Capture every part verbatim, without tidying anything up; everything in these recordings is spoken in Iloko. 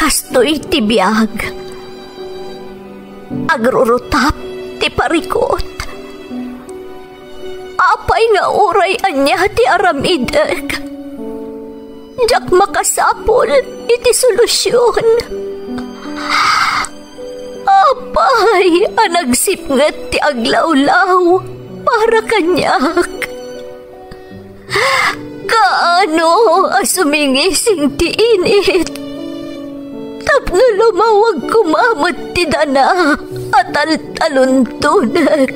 Kastoy ti biag. Agrurutap ti parikut. Apay nga uray ania ti aramidek? Diak makasapul iti solusion. Apay a nagsipnget ti aglawlaw para kaniak? Kaano a sumingising ti init tapno lumawag koma met ti dana a taltaluntonek,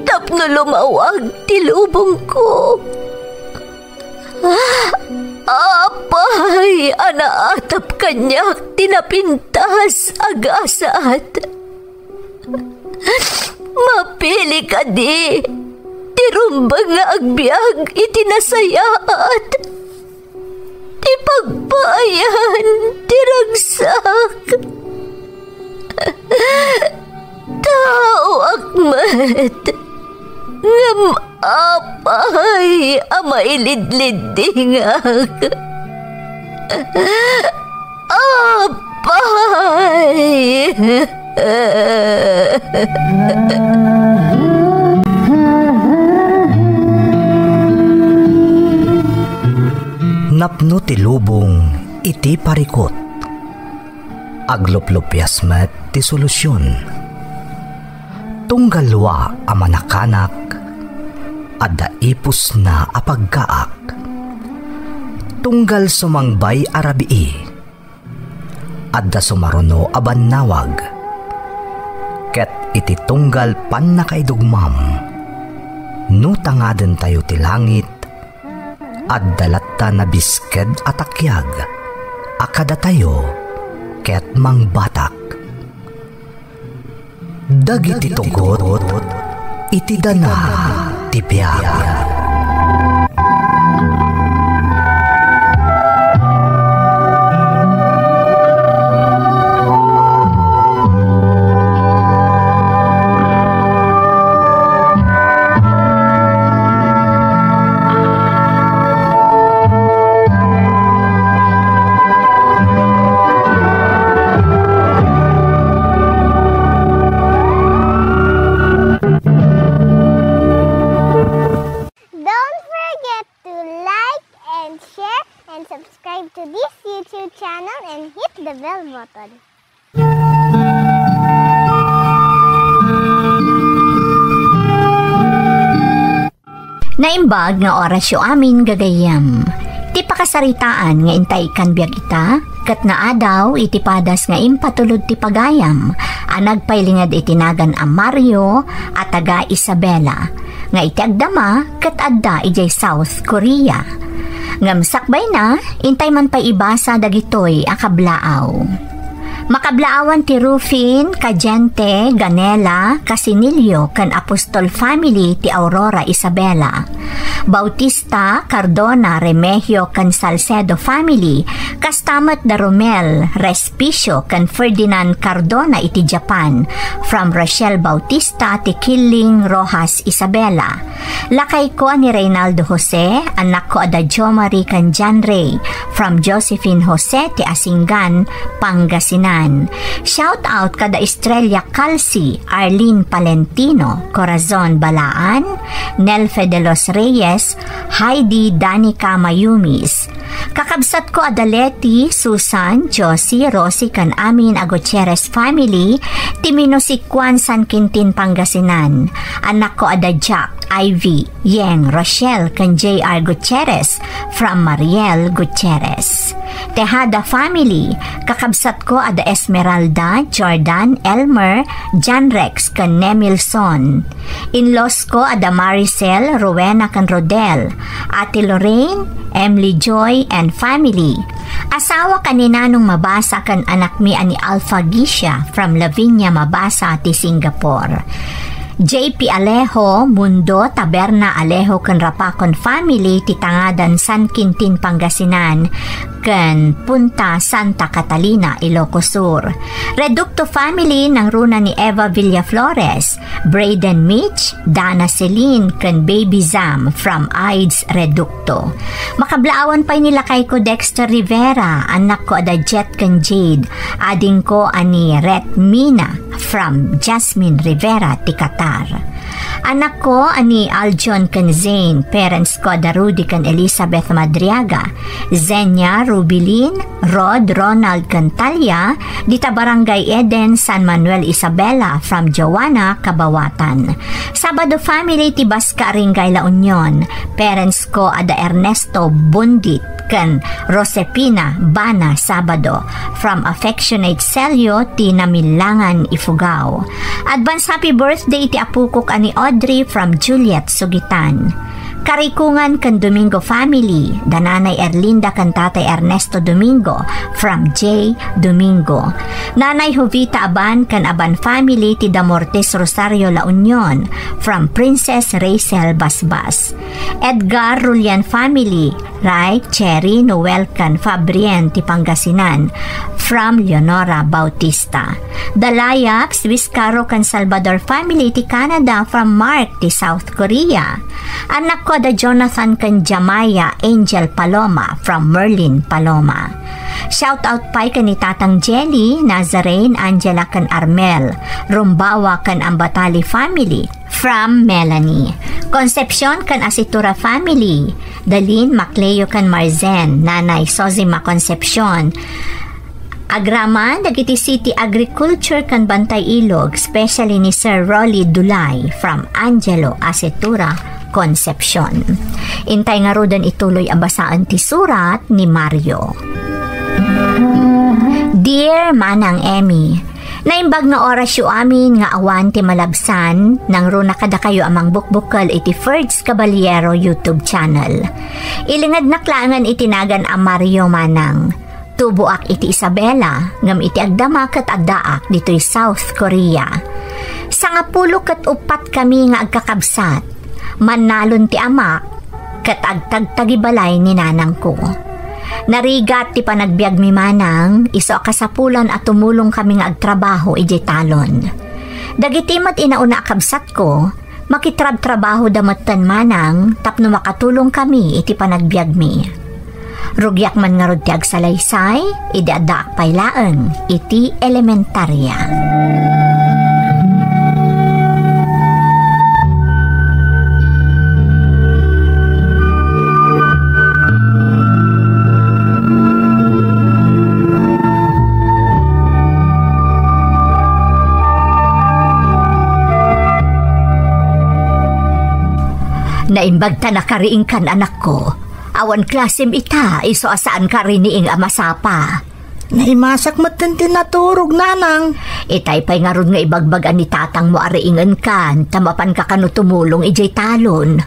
tapno lumawag ti lubongko? Apay a naatap kaniak ti napintas a gasat? Mapili kadi ti rumbeng nga agbiag iti nasayaat, ti pagpaayan ti ragsak. Taoak met, ngem apay a mailidliddingak? Apay! Napno ti lubong iti parikut. Agluplupias met ti solusion. Tunggal wa a manakanak, adda ipusna a paggaak. Tunggal sumangbay a rabii, adda sumaruno a bannawag. Ket iti tunggal pannakaidugmam, no tangadentayo ti langit, adda latta nabisked a takiag a kadatayo ket mangbatak. Dagiti tugot iti dana ti biag. Don't forget to like and share and subscribe to this YouTube channel and hit the bell button. Naimbag nga orasyo amin, gagayyem. Ti pakasaritaan nga intay ikkan biag ita, ket naadaw iti padas nga impatulod ti pagayam a nagpailinged iti nagan a Mario a taga Isabela, nga iti agdama ket adda idiay South Korea. Ngem sakbayna, intay man pay ibasa dagitoy a kablaaw. Makablaawan ti Rufin, Cadiente, Ganela, Casinillo, ken Apostol family ti Aurora Isabela. Bautista, Cardona, Remehio, ken Salcedo family, kasta met da Romel, Respicio, ken Ferdinand Cardona iti Japan. From Rochelle Bautista ti Killing Rojas Isabela. Lakayko a ni Reynaldo Jose, annakko a da Jo Marie ken John Ray, from Josephine Jose ti Asingan, Pangasinan. Shout out kada Estrella Calci, Arlene Palentino, Corazon Balaan, Nelfe de los Reyes, Heidi Danica Mayumis. Kakabsatko a da Leti, Susan, Josie, Rosie, ken amin a Gutierrez family, ti Minusikuan, San Quintin, Pangasinan. Annakko a da Jack, Ivy, Yeng, Rochelle, ken J R Gutierrez, from Mariel Gutierrez. Tejada family, kakabsatko a da Esmeralda, Jordan, Elmer, John Rex, ken Nemilson. In-laws ko a da Maricel, Rowena, ken Rodel, Ate Lorraine, Emily Joy, and family. Asawa ken ni Nanong Mabasa ken anakmi a ni Alpha Gisha from Lavinia Mabasa ti Singapore. J P Alejo, Mundo, Taberna, Alejo, ken Rapacon family ti Tangadan, San Quintin, Pangasinan. ken Punta Santa Catalina, Ilocos Sur. Reducto family, nangruna ni Eva Villaflores, Braden Mitch, Dana Celine, ken Baby Zam from Aids Reducto. Makablaawan pay ni lakayko Dexter Rivera, annakko a da Jet ken Jade, adingko a ni Ret Mina from Jasmine Rivera ti Qatar. Anakko a ni Aljon ken Zane, parents ko a da Rudy ken Elizabeth Madriaga, Zenia, Rubilin, Rod, Ronald ken Talia, dita Barangay Eden, San Manuel Isabela, from Joanna, Kabawatan. Sabado family ti Basca Ringay La Union, parents ko a da Ernesto Bundit ken Rosepina Bana Sabado, from affectionate Celio ti Namillangan, Ifugao. Advance happy birthday iti apukok a ni Audrey from Juliet Sugitan. Karikungan ken Domingo family, da Nanay Erlinda ken Tatay Ernesto Domingo from J Domingo. Nanay Jovita Aban ken Aban family ti Damortes Rosario La Union from Princess Rachel Basbas. Edgar Rulian family, Ray, Cherry, Noel, ken Fabrien ti Pangasinan, from Leonora Bautista. Dalayap, Swiss Caro ken Salvador family ti Canada, from Mark ti South Korea. Anakko da Jonathan ken Jamaya, Angel Paloma, from Merlin Paloma. Shout out pay ken ni Tatang Jelly, Nazarene, Angela ken Armel, Rumbawa ken Ambatali family, from Melanie. Concepcion ken Asitura family, Dalin, Macleo ken Marzen, Nanay Sosima Concepcion. Agraman dagiti City Agriculture ken Bantay Ilog, especially ni Sir Rolly Dulay from Angelo Asitura Concepcion. Intay ngaruden ituloy a basaen ti surat ni Mario. Dear Manang Emmy, naimbag nga orasyo amin nga awan ti malabsan, nangruna kadakayo a mangbukbukkel iti Ferds Caballero YouTube channel. Ilingednak laengen iti nagan a Mario Manang. Tuboak iti Isabela, ngem iti agdama ket addaak ditoy South Korea. Sangapulo ket uppat kami nga agkakabsat. Mannalon ti amak, ket agtagtagibalay ni nanangko. Narigat ti panagbiagmi manang, isu a kasapulan a tumulong kami nga agtrabaho idiay talon. Dagiti met inauna a kabsatko, makitrabtrabahoda metten manang tapno makatulong kami iti panagbiagmi. Rugiak man ngarud ti agsalaysay, idi addaak pay laeng iti elementaria. Naimbag ta nakariingkan, anakko. Awan klasem ita, isu a saanka riniing a masapa. Naimasak metten ti naturog, nanang. Itay pay ngarud nga ibagbaga ni tatangmo a riingenkan, ta mapanka kano tumulong idiay talon.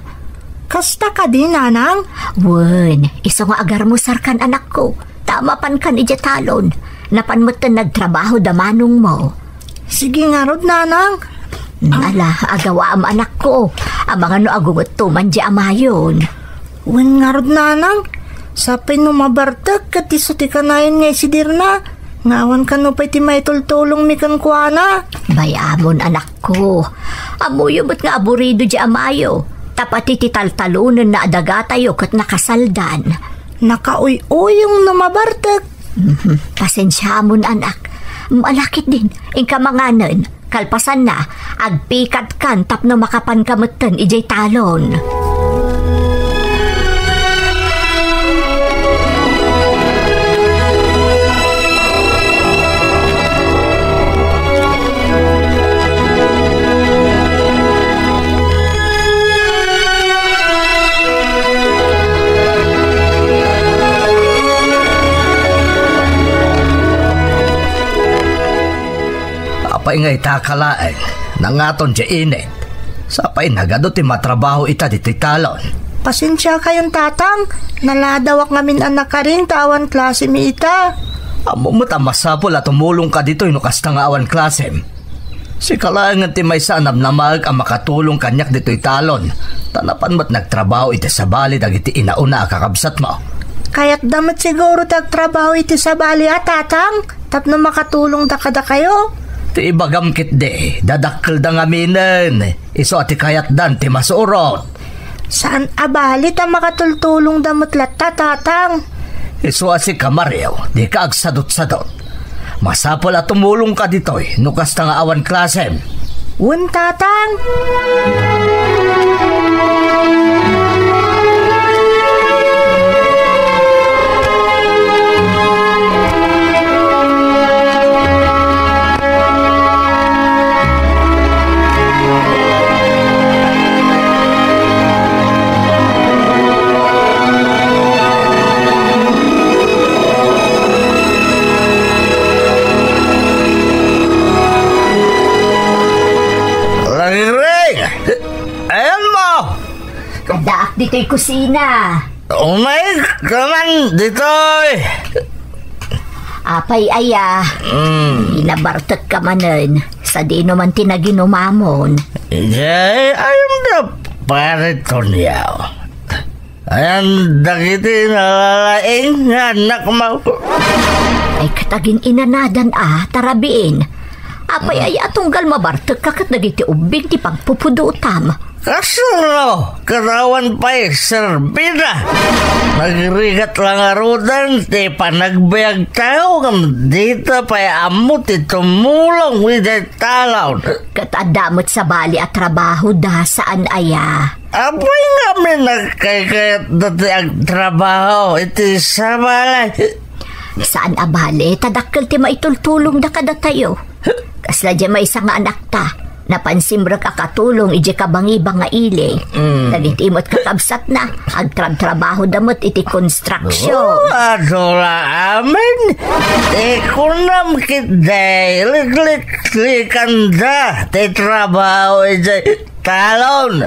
Kasta kadi, nanang? Wen, isu nga agarmusarkan, anakko. Ta mapankan idiay talon. Napan metten nagtrabaho da manongmo. Sige ngarud, nanang. Ala, agawaam, anakko. Amangan no agungetto man di amayon. Wen ngarud, nanang. Sapay no mabartek ket isu ti kanayon nga isidirna, nga awan kano pay ti maitultulongmi kenkuana. Bay-amon, anakko. Ammoyo met nga aburido di amayo. Ta pati ti taltalonenna a dagatayo ket nakasaldan. Nakaoy-oyong no mabartek. Mhm. Pasensiamon, anak. Malakit din, inka manganen. Kalpasanna, agpikatkan tapno makapanka metten idiay talon. Apay nga ita ka laeng, nangaton diay init. Sapay nagadu ti matrabaho ita ditoy talon. Pasensiakayon, tatang. Naladawak ngamin a nakaring ta awan klasemi ita. Ammom met a masapul a tumulongka ditoy no kasta nga awan klasem. Sika laengen ti maysa a namnamaek a makatulong kaniak ditoy talon, ta napan met nagtrabaho iti sabali dagiti inauna a kakabsatmo. Kayatda met siguro ti agtrabaho iti sabali a, Tatang, tapno makatulongda kadakayo. Ti ibagam ketdi, dadakkelda ngaminen, isu a ti kayatdan ti masurot. Saan a bali ta makatultulongda met latta, Tatang. Isu a sika, Mario, dika agsadutsadot. Masapul a tumulongka ditoy no kasta nga awan klasem. Wen, Tatang. Lagring! Ayan mo! Addaak ditoy kusina. Umay ka man ditoy! Apay aya, Mm. inabartek ka manen, sadino man ti naginumamon. Jay, ayam da, pare Tonyo. Ayan dagiti nalalaing nga anak mo. Ay, katagin inanadan a, tarabiin. Apay, Mm. aya a tunggal mabartek ka ket dagiti ubbing ti pagpupudutam. Kasano? Karawan pay serbida. Nagrigat lang arudan ti panagbiag tayo ngem dita pay ammo ti tumulong idiay talon. Ket adda met sabali a trabaho da saan aya. Apay ngamin nagkaykayat da ti agtrabaho iti sabali. Saan a bali, ta dakkel ti maitultulongda kadatayo. Kasla diay maysa nga anakta, napan simrek a katulong idiay kabangibang nga ili. Mm. Dagiti met kakabsatna, agtrabtrabahoda met iti construction. Oh, adora amin. Ti kunam ketdi, likliklikanda ti trabaho idiay talon.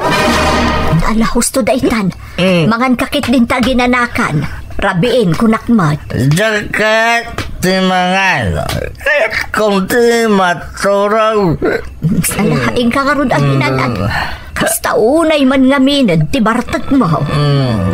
Ala, husto daytan. Mm. Mangan ka ketdin ta aginanakan. Rabiin, kunak met. Diak kayat ti mangan. Kayat kong ti maturog. Ala, inka ngarud aginanan. Mm. Kasta unay man ngamin ti bartek mo. Mm.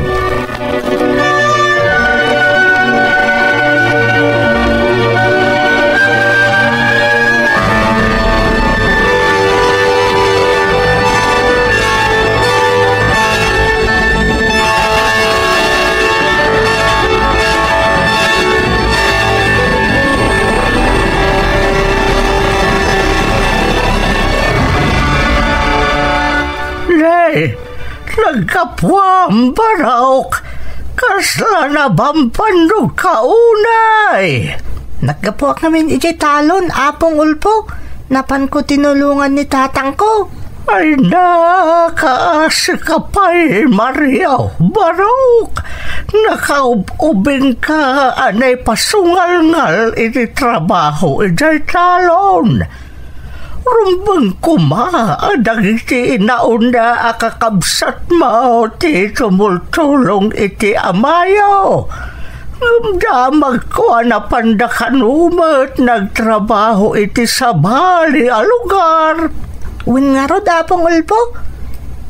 Nay, naggapuam, Barok. Kasla nabambannog ka unay? Naggapuak ngamin idiay talon, Apong Ulpo. Napanko tinulongan ni tatangko. Ay, nakaasi ka pay, Mario, Barok. Nakaub-ubing ka a naipasungalngal iti trabaho idiay talon. Rumbeng koma a dagiti inauna a kakabsatmo ti tumultulong iti amayo. Ngem damagko a napanda kano met nagtrabaho iti sabali a lugar. Wen ngarud, Apong Ulpo,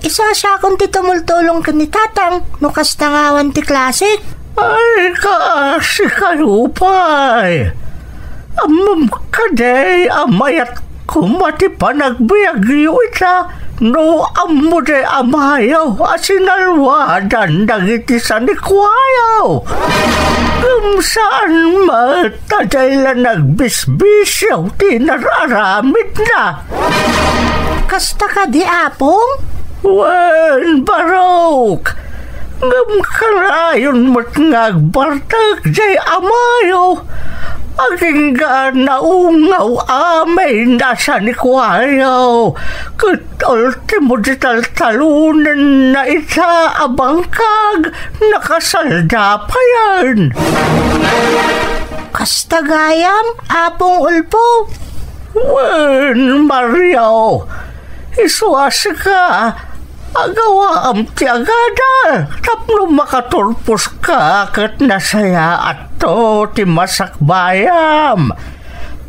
isu a siakon ti tumultulong ken ni Tatang no kasta nga awan ti klasik. Ay, kaasi kayo pay. Ammom kadi a mayat koma ti panagbiagyo ita no ammo di amayo a sinalwadan dagiti sanikuayo. Ngem saan met ta diay la nagbisbisyo ti nar-aramidna. Kasta kadi, Apong? Wen, Barok. Ngem kanayon met nga agbartek diay amayo. Agingga naungaw amin a sanikuayo. Ket ultimo di taltalonenna ita a bangkag, nakasalda payen. Kasta gayam, Apong Ulpo? Wen, Mario, isu a sika, agawaam ti agadal tapno makaturposka ket nasayaatto ti masakbayam.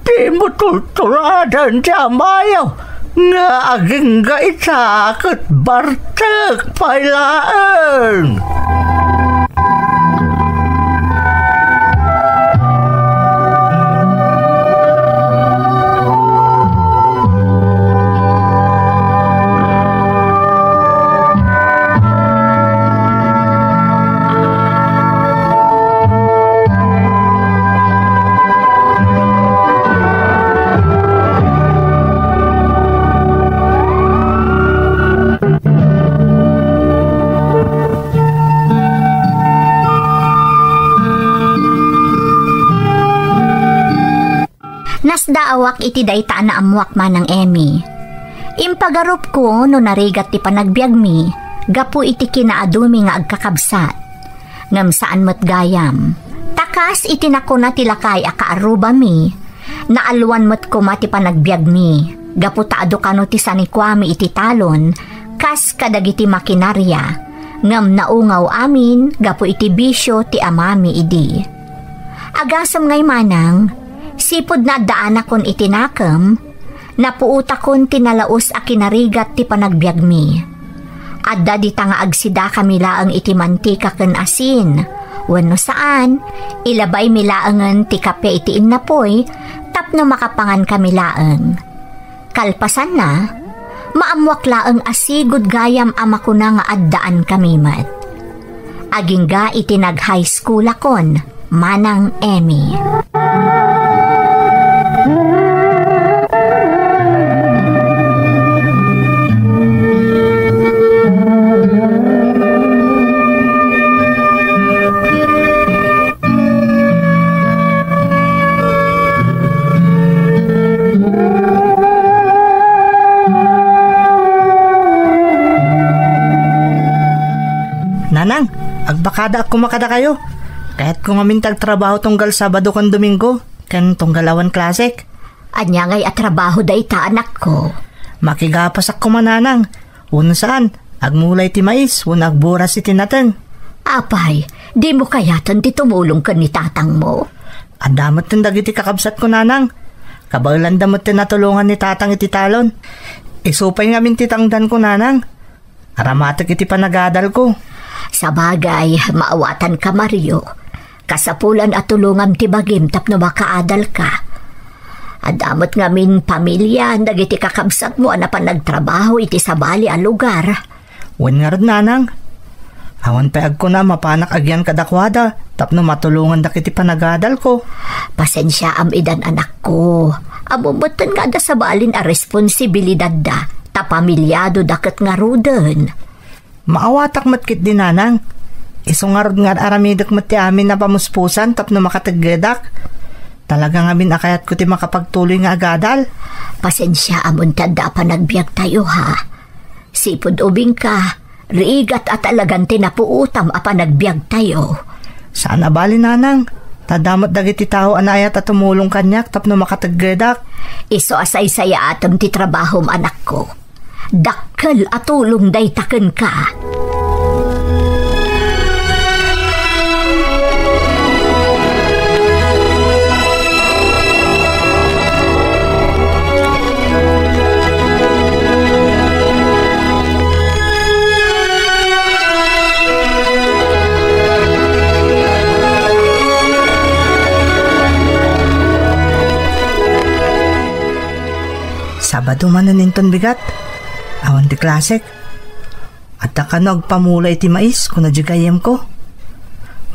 Dimo tultuladan ti amayo nga agingga ita ket bartek pay laeng. Kasdaawak iti dayta a naammoak, Manang Emmy. Impagarupko no narigat ti panagbiagmi gapu iti kinaadumi nga agkakabsat. Ngem saan met gayam. Ta kas iti nakuna ti lakay a kaarrubami, naalwan met koma ti panagbiagmi gapu ta adu kano ti sanikuami iti talon kas kadagiti makinaria, ngem naungaw amin gapu iti bisio ti amami idi. Agasem ngay, Manang, sipud naaddaanakon iti nakem, napuotakon ti nalaus a kinarigat ti panagbiagmi. Adda dita nga agsidakami laeng iti mantika ken asin, wenno saan, ilabaymi laengen ti kape iti innapoy tapno makapangankami laeng. Kalpasanna, maammoak laeng a sigud gayam a makuna nga addaankami met. Agingga iti nag-high schoolakon, Manang Emmy. Nanang, agbakada koma kadakayo. Kayatko ngamin ti agtrabaho tunggal Sabado ken Domingo, ken tunggal awan klasek. Ania ngay a trabaho dayta, anakko? Makigapasak koma, Nanang. Wenno saan, agmula iti mais, wenno agburas iti nateng. Apay, dimo kayaten ti tumulong ken ni tatangmo? Adda metten dagiti kakabsatko, Nanang. Kabaelanda metten a tulongan ni tatang iti talon. Isu pay ngamin ti tangdanko, Nanang. Aramatek iti panagadalko. Sabagay, maawatanka, Mario. Kasapulan a tulongam ti bagim tapno makaadalka. Adda met ngamin pamilia dagiti kakabsatmo a napan nagtrabaho iti sabali a lugar. Wen ngarud, Nanang. Awan pay agkuna a mapanak agian kadakuada tapno matulongandak iti panagadalko. Pasensiaam idan, anakko. Ammom metten nga adda sabalin a responsibilidadda, ta pamiliadoda ket ngaruden. Maawatak met ketdi, Nanang. Isu ngarud nga ar-aramidek met ti amin a pamuspusan tapno makateggedak. Talaga ngamin a kayatko ti makapagtuloy nga agadal. Pasensiaam ta adda a panagbiagtayo, ha? Sipud ubingka, rigat a talagan ti napuotam a panagbiagtayo. Saan a bali, Nanang. Ta adda met dagiti tao a naayat a tumulong kaniak tapno makateggedak. Isu a saysayaatem ti trabahom, anakko. Dakkel a tulong dayta kenka. Sabado manen inton bigat. Awan ti klasek. Adda kano agpamula iti mais, kuna di gayyemko.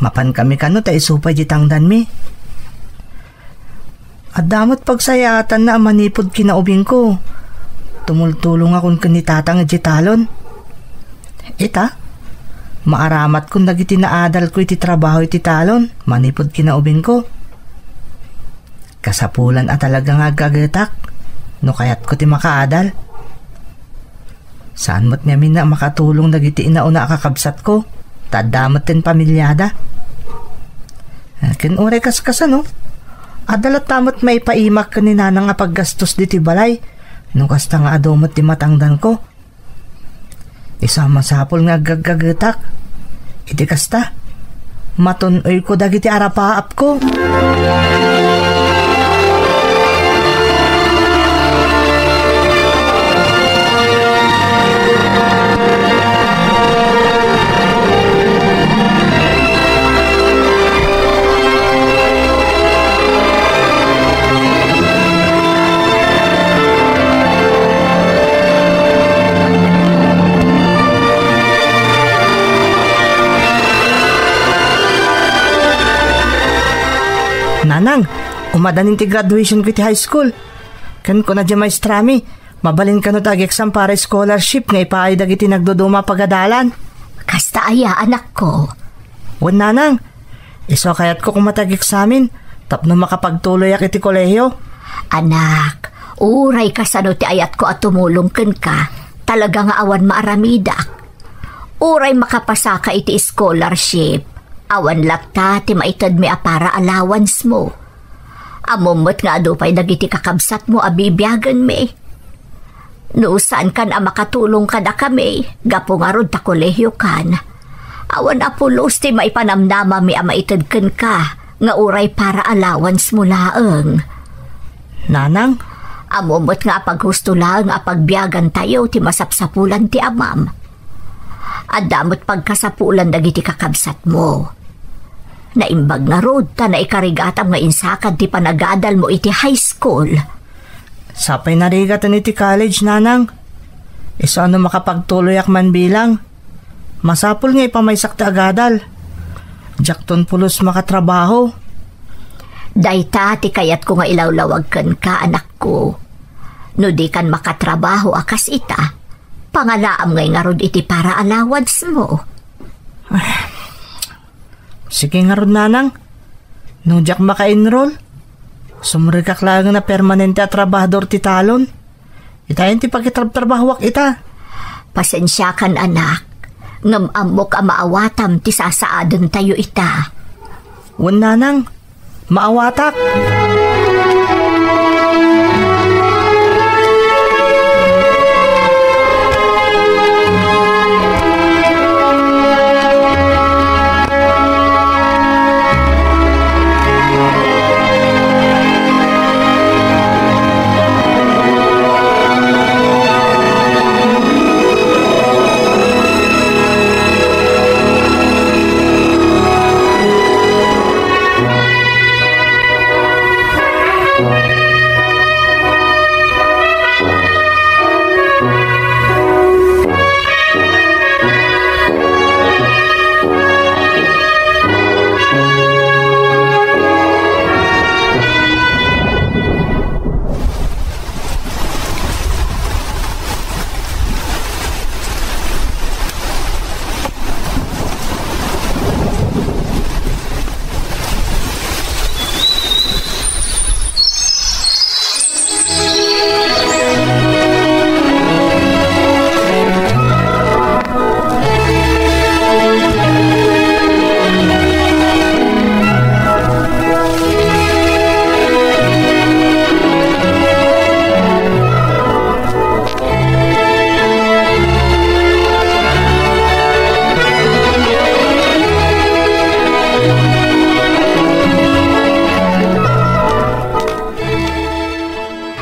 Mapankami kano ta isu pay di tangdanmi. Adda met pagsayaatanna a manipud kinaubingko. Tumultulongakon ken ni Tatang iti talon. Ita, maaramatkon dagiti naadalko iti trabaho iti talon manipud kinaubingko. Kasapulan a talaga nga aggagetak no kayatko ti makaadal. Saan met ngamin a makatulong dagiti inauna a kakabsatko, ta adda met ti pamiliada. Ken uray kaskasano, adda latta met maipaimak ken ni Nanang a paggastos ditoy balay, no kasta nga adu met ti matangdanko. Isu a masapul nga aggaggagetak. Iti kasta, matun-oyko dagiti arapaapko. Nanang, umadanin ti graduationko iti high school. Ken kuna di maestrami, mabalin kano ti ag-exam para scholarship nga ipaay dagiti nagduduma a pagadalan. Kasta aya, anakko? Wen, Nanang. Isu a kayatko koma ti ag-examen tapno makapagtuloyak iti kolehiyo. Anak, uray kasano ti ayatko a tumulong kenka, talaga nga awan maaramidak. Uray makapasaka iti scholarship, awan latta ti maitedmi a para allowance mo. Ammom met nga adu pay dagiti kakabsatmo a bibiagenmi. No saankan a makatulong kadakami, gapu ngarud ta kolehiokan, awan a pulos ti maipanamnamami a maited kenka nga uray para allowance mo laeng. Nanang? Ammom met nga apaghusto laeng a pagbiagantayo ti masapsapulan ti amam. Adda met pagkasapulan dagiti kakabsatmo. Naimbag ngarud ta naikarigatam nga insakad ti panagadalmo iti high school. Sapay narigaten iti college, Nanang. Isu a no makapagtuloyak man bilang, masapul nga ipamaysak ti agadal. Diakton pulos makatrabaho. Dayta ti kayatko nga ilawlawag kenka, anakko. No dikan makatrabaho a kas ita, pangalaam ngay ngarud iti para allowance mo. Sige ngarud, Nanang. No diak maka-enroll, sumrekak laeng a permanente a trabahador ti talon. Itayon ti pakitrabtrabahoak ita. Pasensiakan, anak, ngem ammok a maawatam ti sasaadentayo ita. Wen, Nanang, maawatak.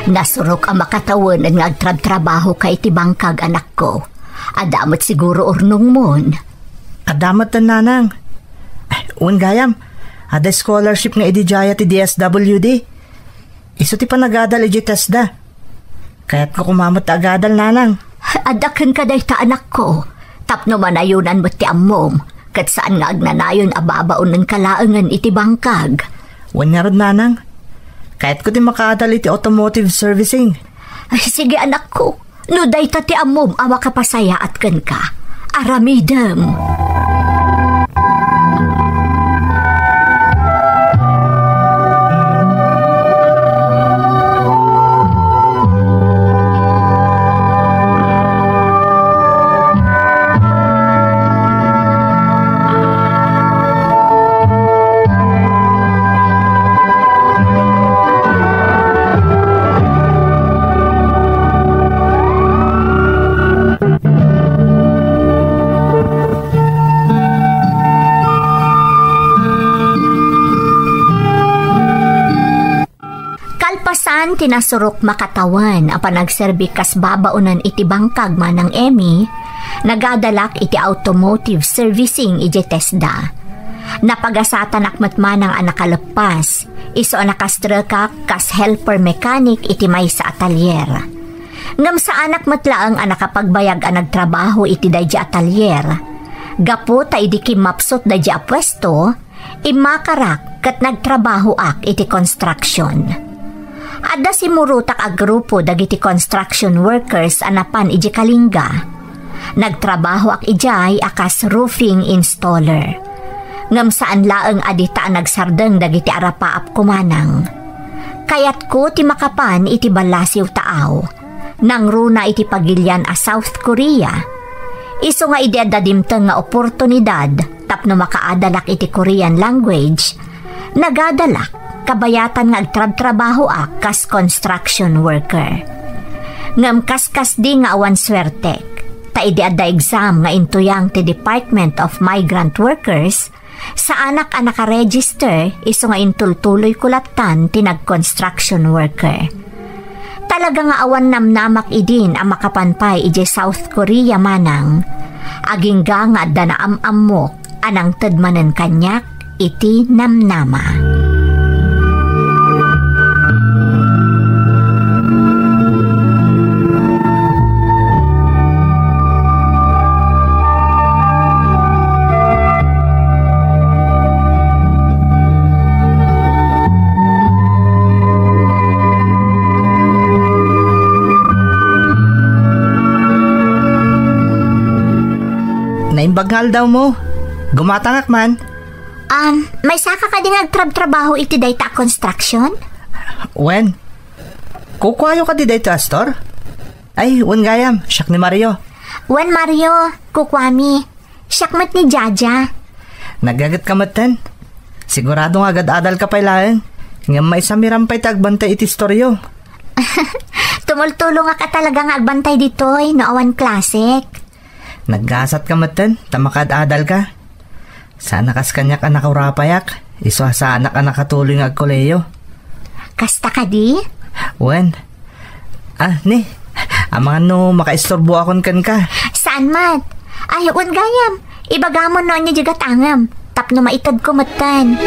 Nasurok a makatawen nga agtrabtrabahoka iti bangkag, anakko. Adda met siguro urnongmon. Adda met, Nanang. Wen gayam, adda scholarship nga idiayat ti D S W D. Isu ti panagadal idiay TESDA. Kayatko koma met ti agadal, Nanang. Adda kenka dayta, anakko. Tapno manayonan met ti ammom, ket saan nga agnanayon a babaonenka laengen iti bangkag. Wen ngarud, Nanang. Kayatko ti makaadal iti automotive servicing. Ay, sige, anakko. No dayta ti ammom a makapasayaat kenka, aramidem. Kalpasan ti nasurok makatawen a panagserbi kas babaonen iti bangkag, Manang Emmy, nagadalak iti automotive servicing idiay TESDA. Napagasatanak met manang a nakaleppas, isu a nakastrekak kas helper mechanic iti maysa a talyer. Ngem saanak met laeng a nakapagbayag a nagtrabaho iti daydi a talyer. Gapu ta idi kimmapsut daydi a puesto, immakarak ket nagtrabahoak iti construction. Adda simmurotak a grupo dagiti construction workers a napan idiay Kalinga. Nagtrabahoak idiay a kas roofing installer. Ngem saan laeng a dita a nagsardeng dagiti arapaapko manang. Kayatko ti makapan iti ballasiw taaw. Nangruna iti pagilian a South Korea. Isu nga idi adda dimteng nga oportunidad tapno makaadalak iti Korean language, nagadalak kabayatan nga agtrabtrabahoak kas construction worker. Ngem kaskasdi nga awan suertek, ta idi adda exam nga intuyang ti Department of Migrant Workers, saanak a nakaregister isu nga intultuloyko lattan ti nag-construction worker. Talaga nga awan namnamak idin a makapan pay idiay South Korea manang. Agingga nga adda naam-ammok a nangted manen kaniak iti namnama. Naimbag nga aldawmo. Gumatangak man. Um, maysaka kadi nga agtrabtrabaho iti dayta a construction? Wen, kukuayo kadi dayta a store? Ay, wen gayam, siak ni Mario. Wen, Mario, kukuami. Siak met ni Jaja. Nagaget ka metten? Sigurado nga agad-adal ka pay laeng. Ngem maisamiram pay ti agbantay iti istoryo. Tumultulongak a talaga nga agbantay ditoy no awan klasek. Naggasat ka metten, ta makaad-adal ka. Saan a kas kaniak a nakaurapayak, isu a saanak a nakatuloy nga agkolehiyo. Kasta kadi? Wen. Ah, ni, amangan no makaisturboakon kenka. Saan met? Ay, wen gayam. Ibagamon no ania diay gatangem. Tapno maitedko metten.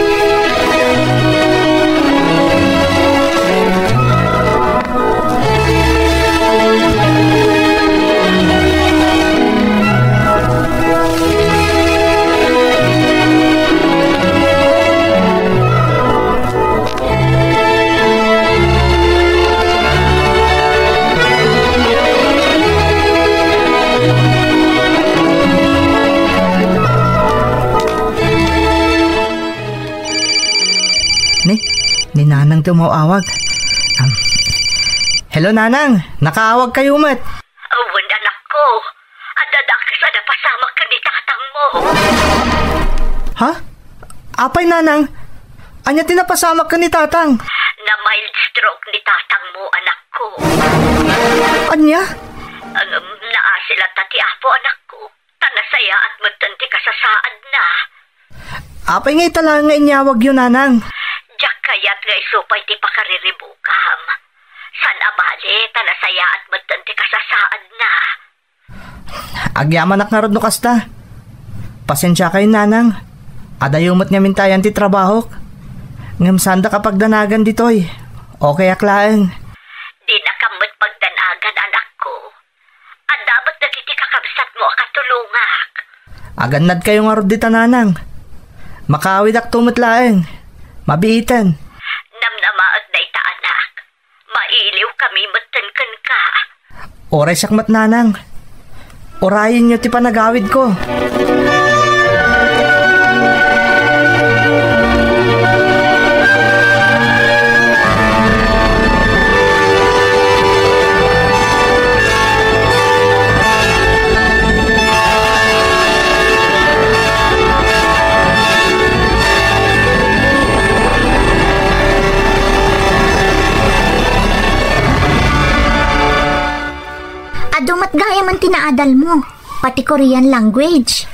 Ni, ni Nanang ti umaw-awag. Am, hello, Nanang! Nakaawag kayo met! Awan, anakko. Adda dakes a napasamak ken ni tatangmo. Ha? Apay, Nanang? Ania ti napasamak ken ni tatang? Na-mild stroke ni tatangmo, anakko. Ania? Um, naasi latta ti Apo, anakko. Ta nasayaat metten ti kasasaadna. Apay nga ita laeng nga inyawagyo, Nanang? Diak kayat nga isu pay ti pakariribukam. Saan a bale, ta nasayaat metten ti kasasaadna. Agyamanak ngarud no kasta. Pasensiakayo, Nanang. Adayo met ngamin ti ayan ti trabahok. Ngem saandak a pagdanagan ditoy. Okayak laeng. Dinakam met pagdanagan, anakko. Adda met dagiti kakabsatmo a katulongak. Agannadkayo ngarud dita, Nanang. Makaawidakto met laeng. Mabiiten. Namnamaek dayta, anak. Mailiwkami metten kenka. Uray siak met, Nanang. Urayenyo ti panagawidko. Adu met gayamen ti naadalmo, pati Korean language.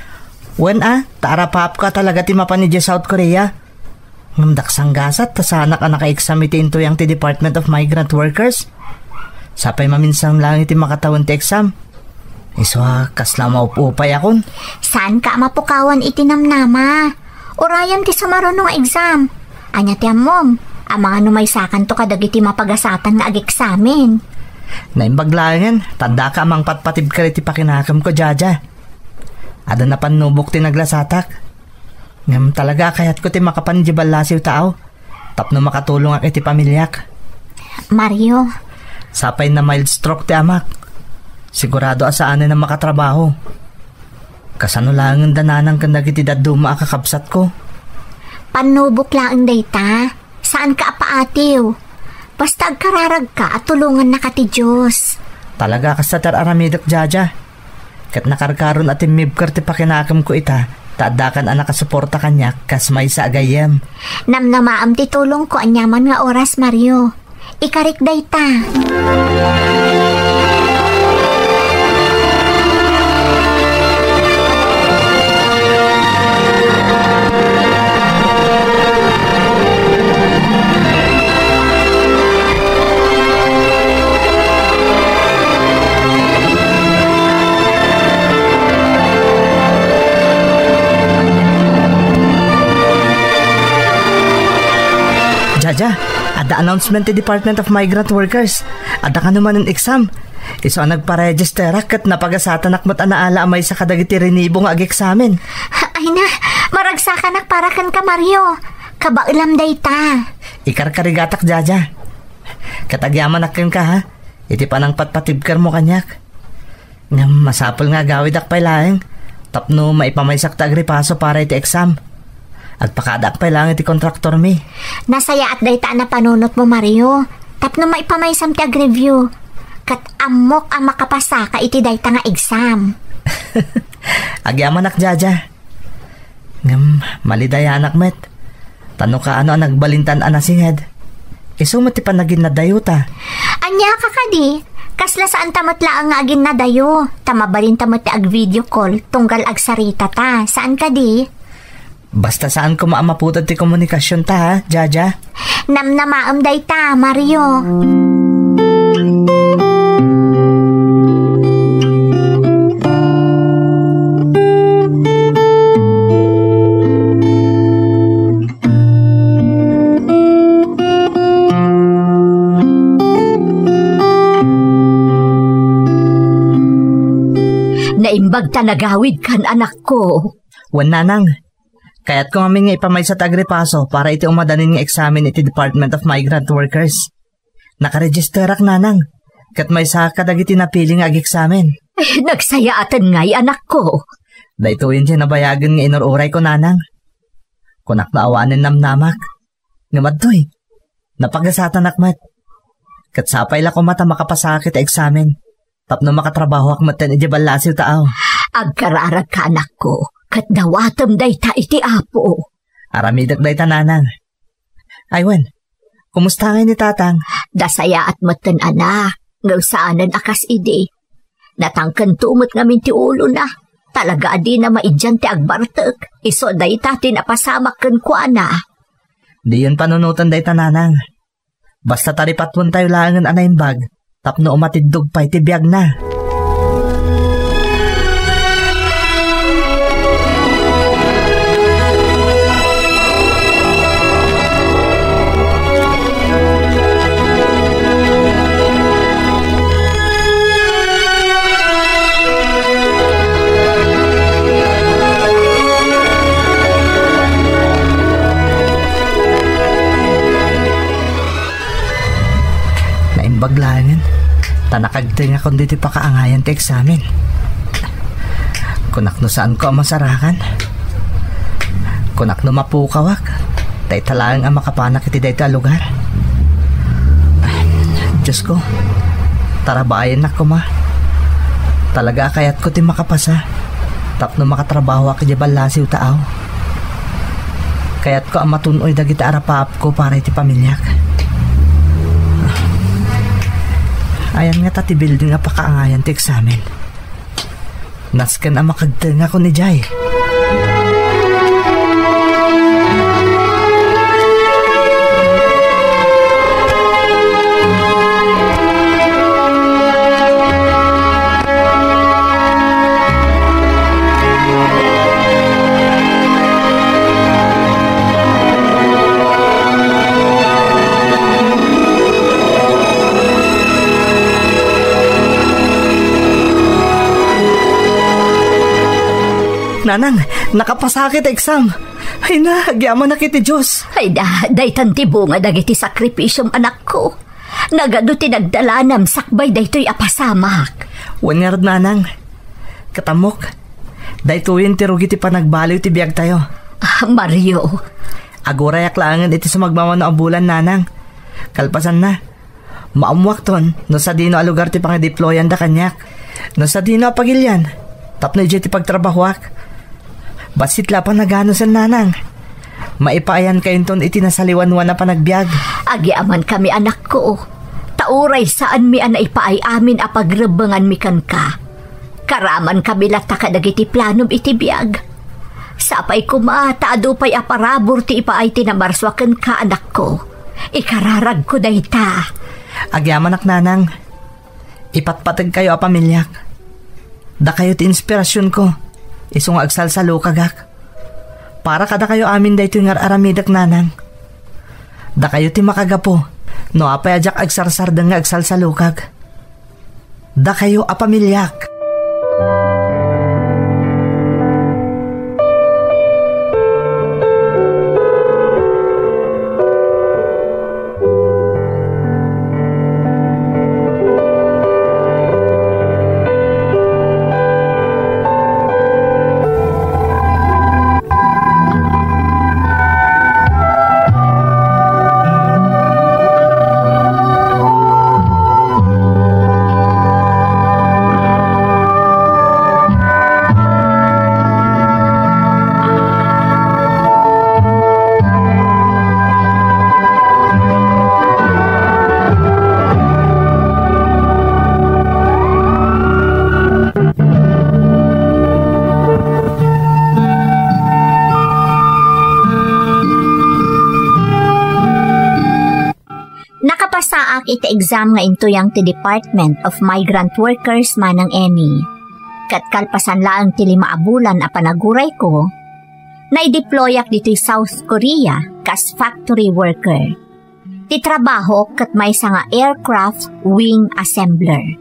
Wen a, ta arapaapko a talaga ti mapan idiay South Korea. Ngem daksanggasat ta saanak a naka-exam iti intuyang ti Department of Migrant Workers. Sapay maminsan laeng iti makatawen ti exam. Isu a, kasla maup-upayakon. Saanka a mapukawan iti namnama. Urayem ti sumaruno nga exam. Ania ti ammom? Amangan no maysakanto kadagiti mapagasatan nga ageksamen. Naimbag laengen, ta addaka a mangpatpatibker iti pakinakemko, Jaja. Adda napannubok ti naglasatak. Ngem talaga a kayatko ti makapan idiay ballasiw taaw tapno makatulongak iti pamiliak. Mario. Sapay na mild stroke ti amak. Sigurado a saanen a makatrabaho. Kasano laengen da Nanang ken dagiti dadduma a kakabsatko? Pannubok laeng dayta. Saanka a paatiw. Basta agkararagka a tulongannaka ti Dios. Talaga, kasta ti ar-aramidek, Jaja. Ket nakarkaron a timmibker ti pakinakemko ita, ta addakan a nakasuporta kaniak kas maysa a gayyem. Namnamaem ti tulongko aniaman nga oras, Mario. Ikarik dayta. Jaja, adda announcement ti Department of Migrant Workers. Adda kano manen exam. Isu a nagparegisterak ket napagasatanak met a naala a maysa kadagiti rinibo nga ageksamen. Ay na, maragsakanak para kenka, Mario. Kabaelam dayta. Ikarkarigatak, Jaja. Ket agyamanak kenka, ha, iti panangpatpatibkermo kaniak. Ngem masapul nga agawidak pay laeng tapno maipamaysak ti agripaso para iti exam. Agpakadaak pay laeng iti kontraktormi. Nasayaat dayta a napanunotmo, Mario, tapno maipamaysam ti agreview. Ket ammok a makapasaka iti dayta nga exam. Agyamanak, Jaja. Ngem malidayanak met. Ta no kaano a nagbalintan a nasinged, isu met ti panaginnadayota. Ania ka kadi? Kasla saan ta met laeng nga aginnadayo, ta mabalin ta met ti ag-video call tunggal agsarita ta, saan kadi? Basta saan koma a maputed ti komunikasion ta, ha, Jaja? Namnamaem dayta, Mario. Naimbag ta nagawidkan, anakko. Wen, nanang. Kayatko ngamin nga ipamaysa ti agripaso para iti umadanin nga eksamen iti Department of Migrant Workers. Nakaregisterak, nanang, ket maysa kadagiti napili nga ageksamen. Eh, nagsayaaten ngay, anakko. Daytoyen ti nabayagen nga inur-urayko, nanang. Kunak no awanen namnamak. Ngem adtoy, napagasatanak met. Ket sapay la koma ta makapasaka iti eksamen tapno makatrabahoak metten idiay ballasiw ta aw. Agkararagka, anakko, ket dawatem dayta iti Apo. Aramidek dayta, nanang. Ay wen, kumusta ngay ni tatang? Nasayaat metten, anak, ngem saanen a kas idi. Natangkento met ngamin ti ulona. Talaga a dina maidian ti agbartek. Isu dayta ti napasamak kenkuana. Diyon panunoten dayta, nanang. Basta taripatwentayo laengen a naimbag tapno umatiddog pay ti biagna. Naimbag laengen, ta nakagtengakon ditoy pakaangayan ti eksamen. Kunak no saanko a masarakan. Kunak no mapukawak, ta ita laeng a makapanak iti daytoy a lugar. Diosko, tarabayennak koma. Talaga a kayatko ti makapasa tapno makatrabahoak idiay ballasiw ta aw. Kayatko a matun-oy dagiti arapaapko para iti pamiliak. Ayan ngata ti building a pakaangayan ti eksamen. Nasken a makagtengakon idiay. Nanang, nakapasak iti exam. Ay na, agyamanak iti Dios. Ay da, daytan ti bunga dagiti sakripisiom, anakko. Nagadu ti nagdalanam sakbay daytoy a pasamak. Wen ngarud, nanang. Ket ammok, daytoyen ti rugi ti panagbaliw ti biagtayo. Ah, Mario. Agurayak laengen iti sumagmamano a bulan, nanang. Kalpasanna, maammoakton no sadino a lugar ti pangidiployanda kaniak. No sadino a pagilian, tapno idiay ti pagtrabahoak. Bassit la a panaganusen, nanang. Maipaayankayonton iti nasaliwanwan a panagbiag. Agyamankami, anakko. Ta uray saanmi a naipaay amin a pagrebbenganmi kenka. Karamankami latta kadagiti planom iti biag. Sapay koma ta adu pay a parabur ti ipaay ti Namarsua kenka, anakko. Ikararagko dayta. Agyamanak, nanang. Ipatpategkayo a pamiliak. Dakayo ti inspirasionko, isu nga agsalsalukagak. Para kadakayo amin daytoy nga ar-aramidek, nanang. Dakayo ti makagapu no apay a diak agsarsardeng nga agsalsalukag. Dakayo a pamiliak. Nakapasaak iti exam nga intuyang ti Department of Migrant Workers, Manang Emmy. Ket kalpasan laeng ti lima a bulan a panagurayko, naidiployak ditoy South Korea kas factory worker. Ti trabahok ket maysa nga aircraft wing assembler.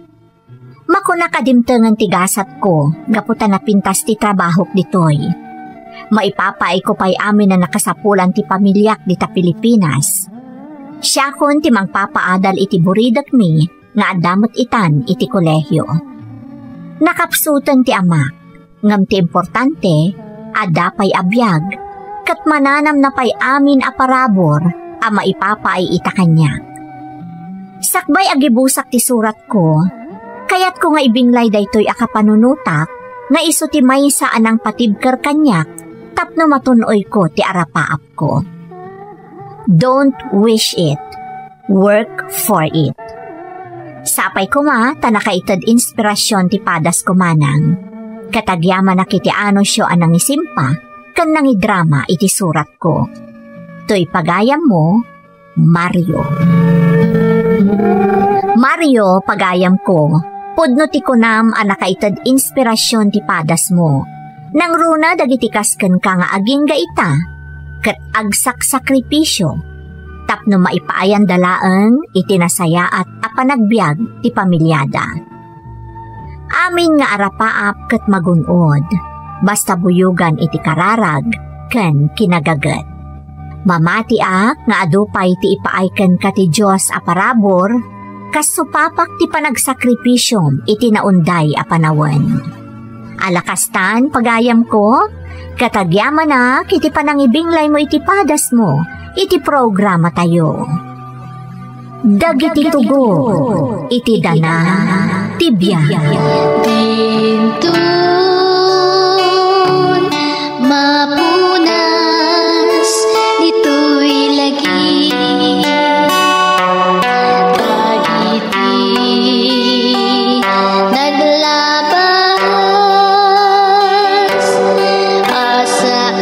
Makunak a dimtengen ti gasatko gapu ta napintas ti trabahok ditoy. Maipapaayko pay amin a nakasapulan ti pamiliak dita Pilipinas. Siakon ti mangpapaadal iti buridekmi nga adda met itan iti kolehio. Nakapsuten ti amak. Ngem ti importante, adda pay a biag, ket mananamna pay amin a parabur a maipapaay ita kaniak. Sakbay a gibusak ti suratko, kayatko nga ibinglay daytoy a kapanunotak nga isu ti maysa a nangpatibker kaniak tapno matun-oyko ti arapaapko. Don't wish it. Work for it. Sapay koma ta nakaited inspirasyon ti padasko, manang. Ket agyamanak iti anusyo a nangisimpa ken nangidrama iti suratko. Toy pagayammo, Mario. Mario, pagayamko, pudno ti kunam a nakaited inspirasyon ti padasmo. Nangruna dagiti kas kenka nga agingga ita, ket agsaksakripisyo tapno maipaayanda laeng iti nasayaat a panagbiag ti pamiliada. Amin nga arapaap ket magun-od, basta buyogan iti kararag ken kinagaget. Mamatiak nga adu pay ti ipaay kenka ti Dios a parabur, kas supapak ti panagsakripisyom iti naunday a panawen. Ala kastan, pagayamko, ket agyamanak iti panangibinglaymo iti padasmo iti programatayo. Dagiti tugot iti dana ti biag. Dinton mapunas ditoy lagi. Dagiti naglabas a saan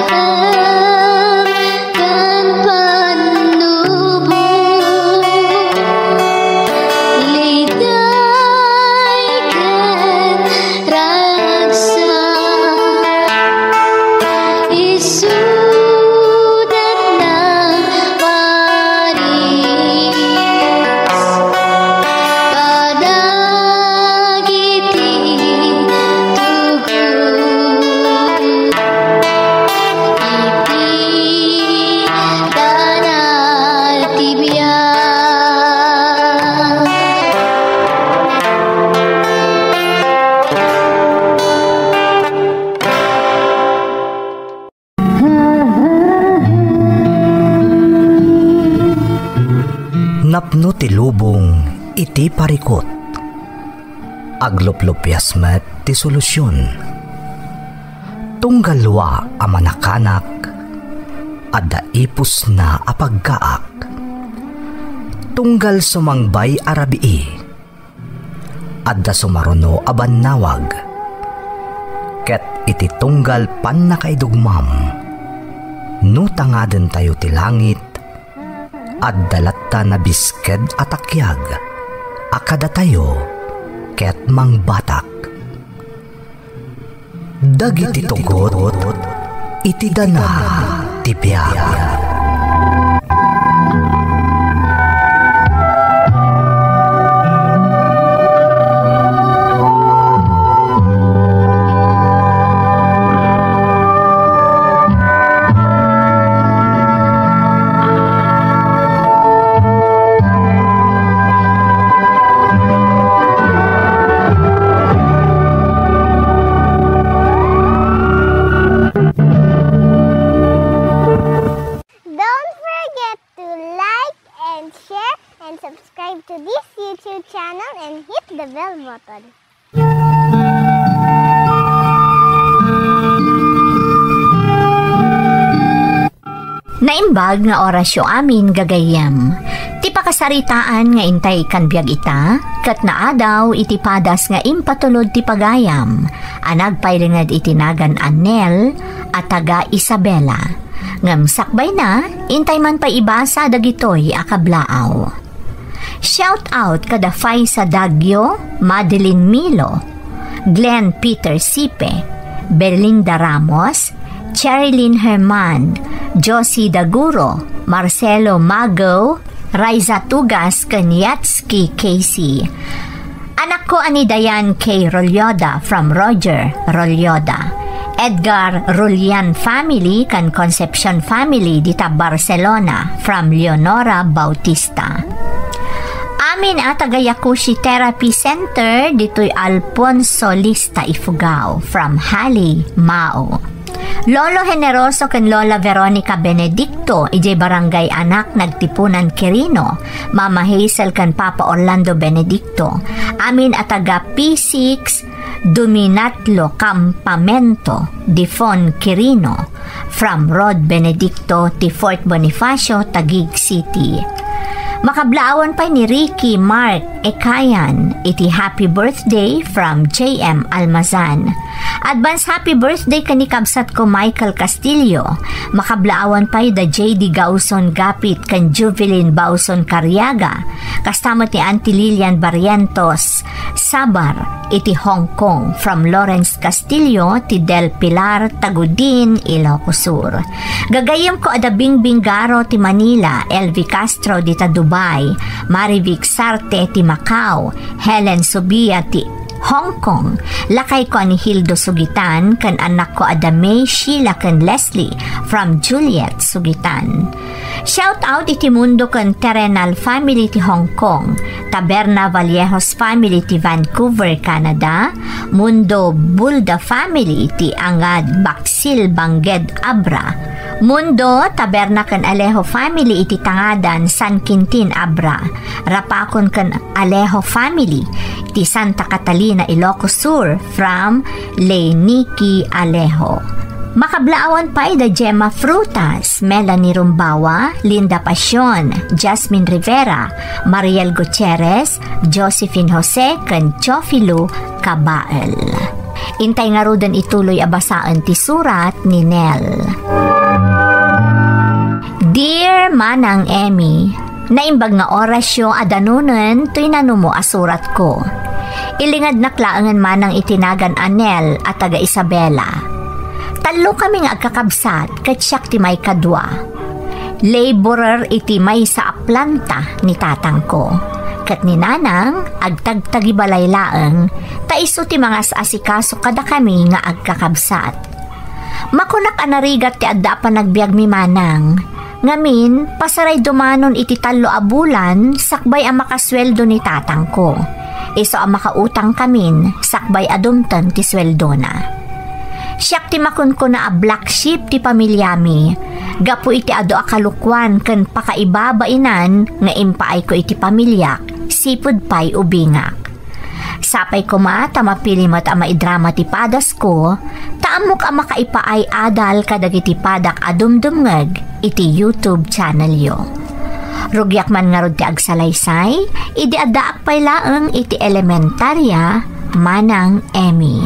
ken pannubo, liday ken ragsak. Tapno ti lubong iti parikut, agluplupias met ti solusion. Tunggal wa a manakanak, adda ipusna a paggaak. Tunggal sumangbay a rabii, adda sumaruno a bannawag. Ket iti tunggal pannakaidugmam, no tangadentayo ti langit, adda latta nabisked a takiag a kadatayo ket mangbatak. Dagiti tugot iti danag ti biag. Don't forget to like and share and subscribe to this YouTube channel and hit the bell button. Naimbag nga orasyo amin, gagayyem. Ti pakasaritaan nga intay kan biag ita, ket naadaw iti padas nga impatulod ti pagayam, a nagpailinged iti nagan a Nel a taga Isabela. Ngem sakbayna, intay man pay ibasa dagitoy a kablaaw. Shout out kada Faisa Dagio, Madeline Milo, Glenn Peter Sipe, Belinda Ramos, Cherilyn Herman, Josie Daguro, Marcelo Mago, Raiza Tugas, ken Yatski Casey. Anakko a ni Dayan K. Rolyoda from Roger Rolyoda. Edgar Rullian family ken Concepcion family dita Barcelona from Leonora Bautista. Amin a taga Yakushi Therapy Center ditoy Alfonso Lista, Ifugao from Hali, Mao. Lolo Generoso ken Lola Veronica Benedicto, idiay Barangay Anak, Nagtipunan, Quirino, Mama Hazel ken Papa Orlando Benedicto, amin a taga P six Duminatlo Campamento, Difon, Quirino, from Rod Benedicto ti Fort Bonifacio, Taguig City. Makablaawan pay ni Ricky Mark Ekayan iti happy birthday from J M Almazan. Advance happy birthday ken ni kabsatko Michael Castillo. Makablaawan pay da J D Gauson Gapit ken Juvelin Bauson Cariaga. Kasta met ni Auntie Lilian Barrientos Sabar iti Hong Kong from Lawrence Castillo ti Del Pilar, Tagudin, Ilocos Sur. Gagayyemko a da Bingbing Garo ti Manila, L V Castro dita Dubai, Marivic Sarte ti Macau, Helen Subia ti Hong Kong, lakayko a ni Hildo Sugitan, ken annakko a da May, Sheila, ken Leslie from Juliet Sugitan. Shout out iti Mundo ken Terrenal family ti Hong Kong, Taberna Vallejos family ti Vancouver, Canada, Mundo Bulda family ti Angad Baksil, Bangked, Abra, Mundo, Taberna ken Alejo family iti Tangadan, San Quintin, Abra, Rapakon ken Alejo family ti Santa Catalina, Ilocos Sur, from Lay Nikki Alejo. Makablaawan pay da Gemma Frutas, Melanie Rumbawa, Linda Pasion, Jasmine Rivera, Mariel Gutierrez, Josephine Jose, ken Teofilo Kabael. Intay ngaruden ituloy a basaen ti surat ni Nel. Dear Manang Emmy, naimbag nga orasyo a danunen toy nanumo a suratko. Ilingednak laengen manang iti nagan a Nel a taga Isabela. Tallo kami nga agkakabsat ket siak ti maikadua. Laborer iti maysa a planta ni tatangko. Ket ni nanang, agtagtagibalay laeng, ta isu ti mangas-asikaso kadakami nga agkakabsat. Makunak a narigat ti adda a panagbiagmi manang. Ngamin, pasaray dumanon iti tallo a bulan sakbay a makasueldo ni tatangko. Isu a makautangkamin sakbay a dumteng ti sueldona. Siak ti makunkuna a black sheep ti pamiliami. Gapu iti adu a kalukuan ken pakaibabainan nga impaayko iti pamiliak, sipud pay ubingak. Sapay koma ta mapili met a maidrama ti padasko, ta ammok a makaipaay adal kadagiti padak a dumdumngeg iti YouTube channelyo. Rugiak man ngarud ti agsalaysay, idi addaak pay laeng iti elementaria, Manang Emmy.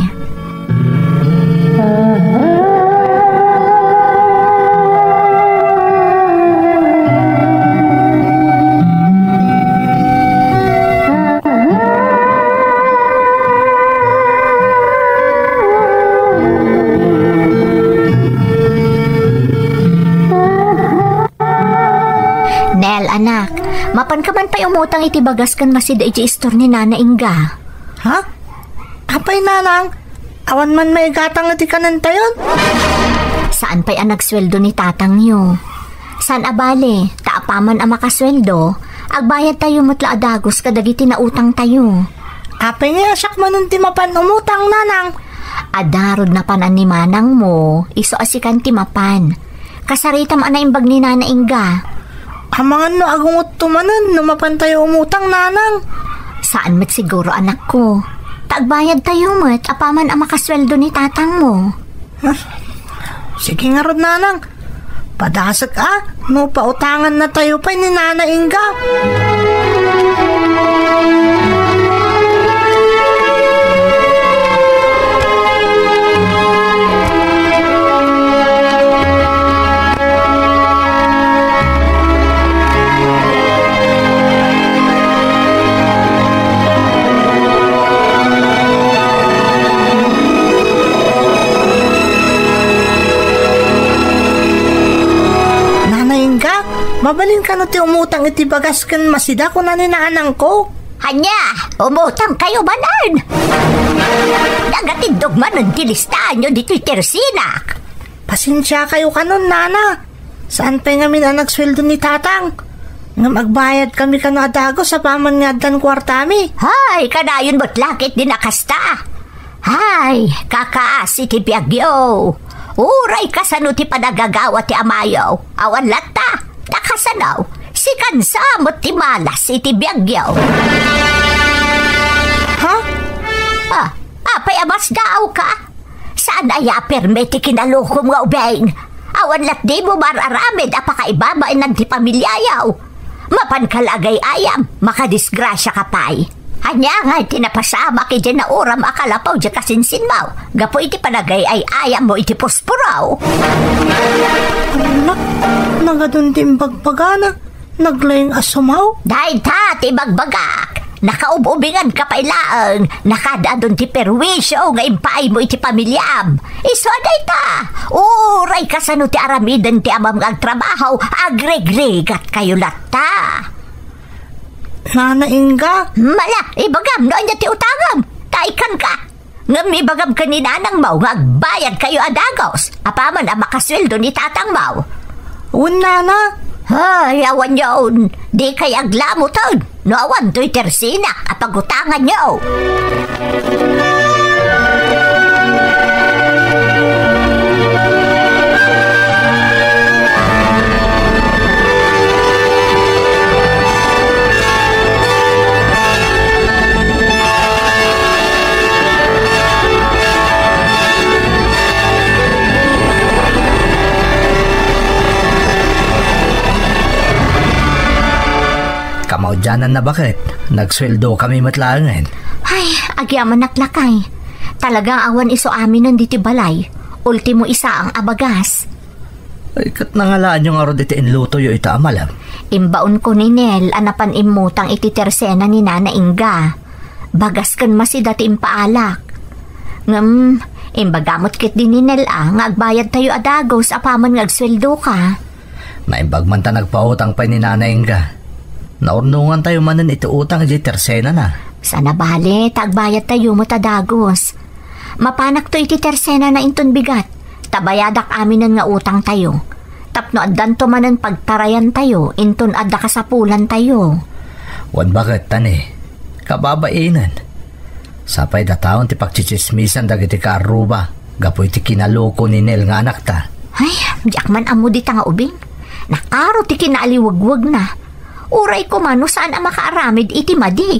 Nel, anak, mapanka man pay umutang iti bagas ken masida iti istor ni Nana Inga. Ha? Apay, nanang? Awan man maigatang iti kanentayon? Saan pay a nagsueldo ni tatangyo? Saan a bale, ta apaman a makasueldo, agbayadtayo met la a dagus kadagiti nautangtayo. Apay nga siak manen ti mapan umutang, nanang? Adda rod napanan ni manangmo, isu a sikan ti mapan. Kasaritam a naimbag ni Nana Inga. Amangan no agungotto manen no mapantayo umutang, nanang. Saan met siguro, anakko. Ta agbayadtayo met apaman a makasueldo ni tatangmo. Sige ngarud, nanang. Padasek a, no pautangannatayo pay ni Nana Inga. Nana Inga, mabalin kano ti umutang iti bagas ken masida, kuna ni nanangko. Ania, umutang kayo manen? Nagatindog manen ti listaanyo ditoy tersinak. Pasensia kayo kanon, nana. Saan pay ngamin a nagsueldo ni tatang? Ngem agbayad kami kano a dagus apaman nga addan kuartami. Hay, kanayon met la ket di nakasta. Hay, kakaasi ti biagyo. Uray kasano ti panagagawa ti amayo. Awan latta. Ta kasano? Sikan sa met ti malas iti biagyo. Ha? Ah, apay a masdaawka? Saan aya a permi ti kinalukom nga ubing? Awan lat dimo mar-aramid a pakaibabaenan ti pamiliayo. Mapanka la agay-ayam, makadisgrasiaka pay. Ania ngay ti napasamak iti nauram a kalapaw ti kasinsinmo gapu iti panagay-ay-ayammo iti puspuro? Ala, nagadun ti imbagbagana. Naglaing a sumaw? Dayta ti bagbagak. Nakaub-ubingan ka pay laeng. Nakaad-adun ti perwisyo nga impaaymo iti pamiliam. Isu a dayta. Uray kasano ti aramiden ti amam nga agtrabaho, agrigrigat kayo latta. Nana Inga? Mala, ibagam no ania ti utangam. Taikan ka. Ngem ibagam ken ni nanangmo nga agbayad kayo a dagos apaman a makasueldo ni tatangmo. Wen, nana. Ay, awan yon. Di kay aglamuton no awan toy tersinak a pagutanganyo. Kamaudiananna, baket, nagsueldo kami met laengen. Ay, agyamanak, lakay. Talaga awan isu aminen diti balay. Ultimo isaang a bagas. Ay, ket nangalaanyo ngarud iti inlutoyo ita a malem? Imbaonko ni Nel a napan immutang iti tersena ni Nana Inga. Bagas ken masida ti impaalak. Ngem, imbaga met ketdi ni Nel a nga agbayadtayo a dagos apaman nga agsueldoka. Naimbag man ta nagpautang pay ni Nana Inga. Naurnongantayo manen iti utang iti tersenana. Saan a bale, ta agbayadtayo met a dagos. Mapanakto iti tersenana inton bigat, ta bayadak aminen nga utangtayo. Tapno addanto manen pagtarayantayo inton adda kasapulantayo. Wen, baket, tani, kababainen. Sapay dataon ti pagtsitsismisan dagiti kaarruba gapu iti kinaloko ni Nel nga anakta. Ay, Diak man ammo dita nga ubing. Nakaro ti kinaaliwegwegna. Uray koma no saan a makaaramid iti madi.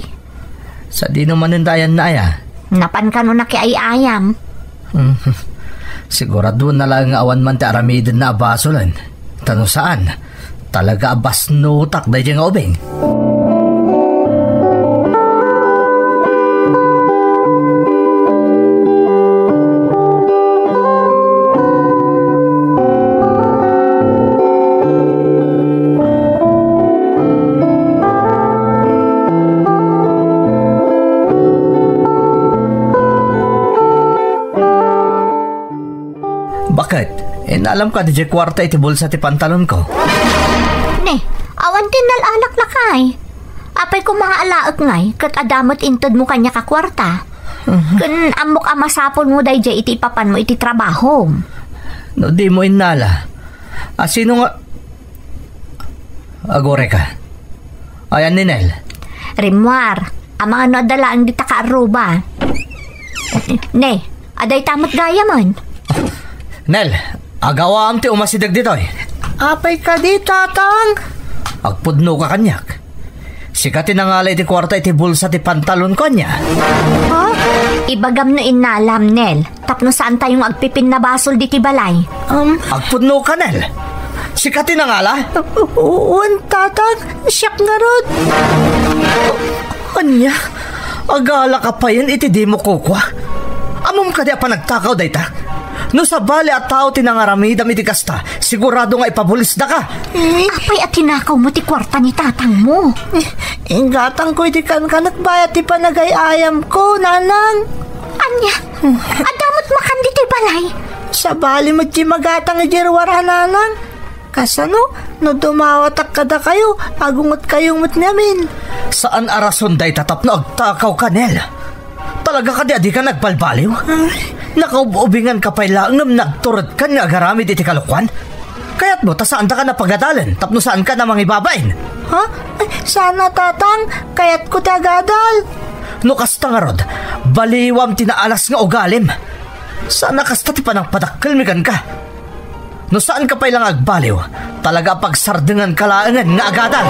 Sadino manen ta ayanna aya? Napan kano nakiay-ayam. Hmm. Siguraduenna laeng nga awan man ti aramidenna a basolen. Ta no saan, talaga a basnotak daydiay nga ubing. Baket? Inalamka diay kuarta iti bulsa ti pantalonko? Ne, awan ti innalak lakay. Apay koma nga alaek ngay, ket adda met intedmo kaniak a kuarta. Mhm. Ken ammok a masapulmo daydiay iti ipapanmo iti trabahom. No dimo innala, a sino nga Agurayka. Ayan ni Nel. Rimmuar, amangan no adda laeng dita kaarruba. Ne, adda ita met gayamen. Nel, agawaam ti umasideg ditoy. Apay kadi, Tatang? Agpudnoka kaniak. Sika ti nangala iti kuarta iti bulsa ti pantalonko, ania? Ha? Ibagam no innalam, Nel. Tapno saantayo nga agpipinnabasol ditoy balay. Um, Agpudnoka, Nel? Sika ti nangala? U-, u-, wen, Tatang, siak ngarud. Ania? Agalaka payen iti dimo kukua? Ammom kadi a panagtakaw dayta? No sabali a tao ti nangaramidam iti kasta, sigurado nga ipabulisdaka. Eh? Apay a tinakawmo ti kuarta ni tatangmo? Eh, inggatangko iti kankanak bayat ti panagay-ayamko, Nanang. Ania? Adda met makan ditoy balay? Sabali met ti magatang idiay ruar a, Nanang. Kasano, no dumawatak kadakayo, agungetkayo met ngamin. Saan a rason dayta tapno agtakawka, Nel. Talaga kadi a dika nagbalbaliw? Ay. Nakaub-ubinganka pay laeng ngem nagturedkan nga agaramid iti kalokuan? Kayatmo ta saandaka napagadalen tapno saanka a mangibabain? Ha? Ay, saan a, Tatang. Kayatko ti agadal. No kasta ngarud, baliwam ti naalas nga ugalim. Saan a kasta ti panangpadakkelmi kenka. No saanka pay la nga agbaliw, talaga a pagsardenganka laengen nga agadal.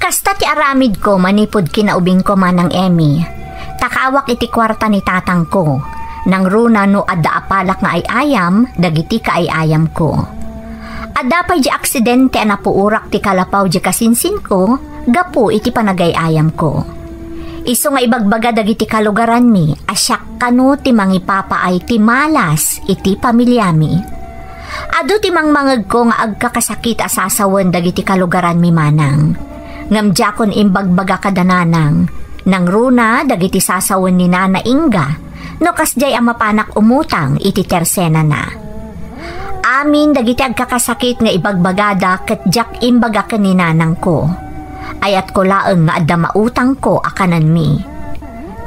Kasta ti aramidko manipud kinaubingko, Manang Emmy. Takawak iti kuarta ni tatangko. Nangruna no adda a palak nga ay-ayam dagiti kaay-ayamko. Adda pay di aksidente a napuorak ti kalapaw di kasinsinko gapu iti panagay-ayamko. Isu nga ibagbaga dagiti kalugaranmi a siak kano ti mangipapaay ti malas iti pamiliami. Adu ti mangmangegko nga agkakasakit a sasawen dagiti kalugaranmi manang. Ngem diakon imbagbaga kada nanang, nangruna dagiti sasawen ni Nana Inga, no kasdiay a mapanak umutang iti tersenana. Amin dagiti agkakasakit nga ibagbagada ket diak imbaga ken ni nanangko. Ayatko laeng nga adda mautangko a kanenmi.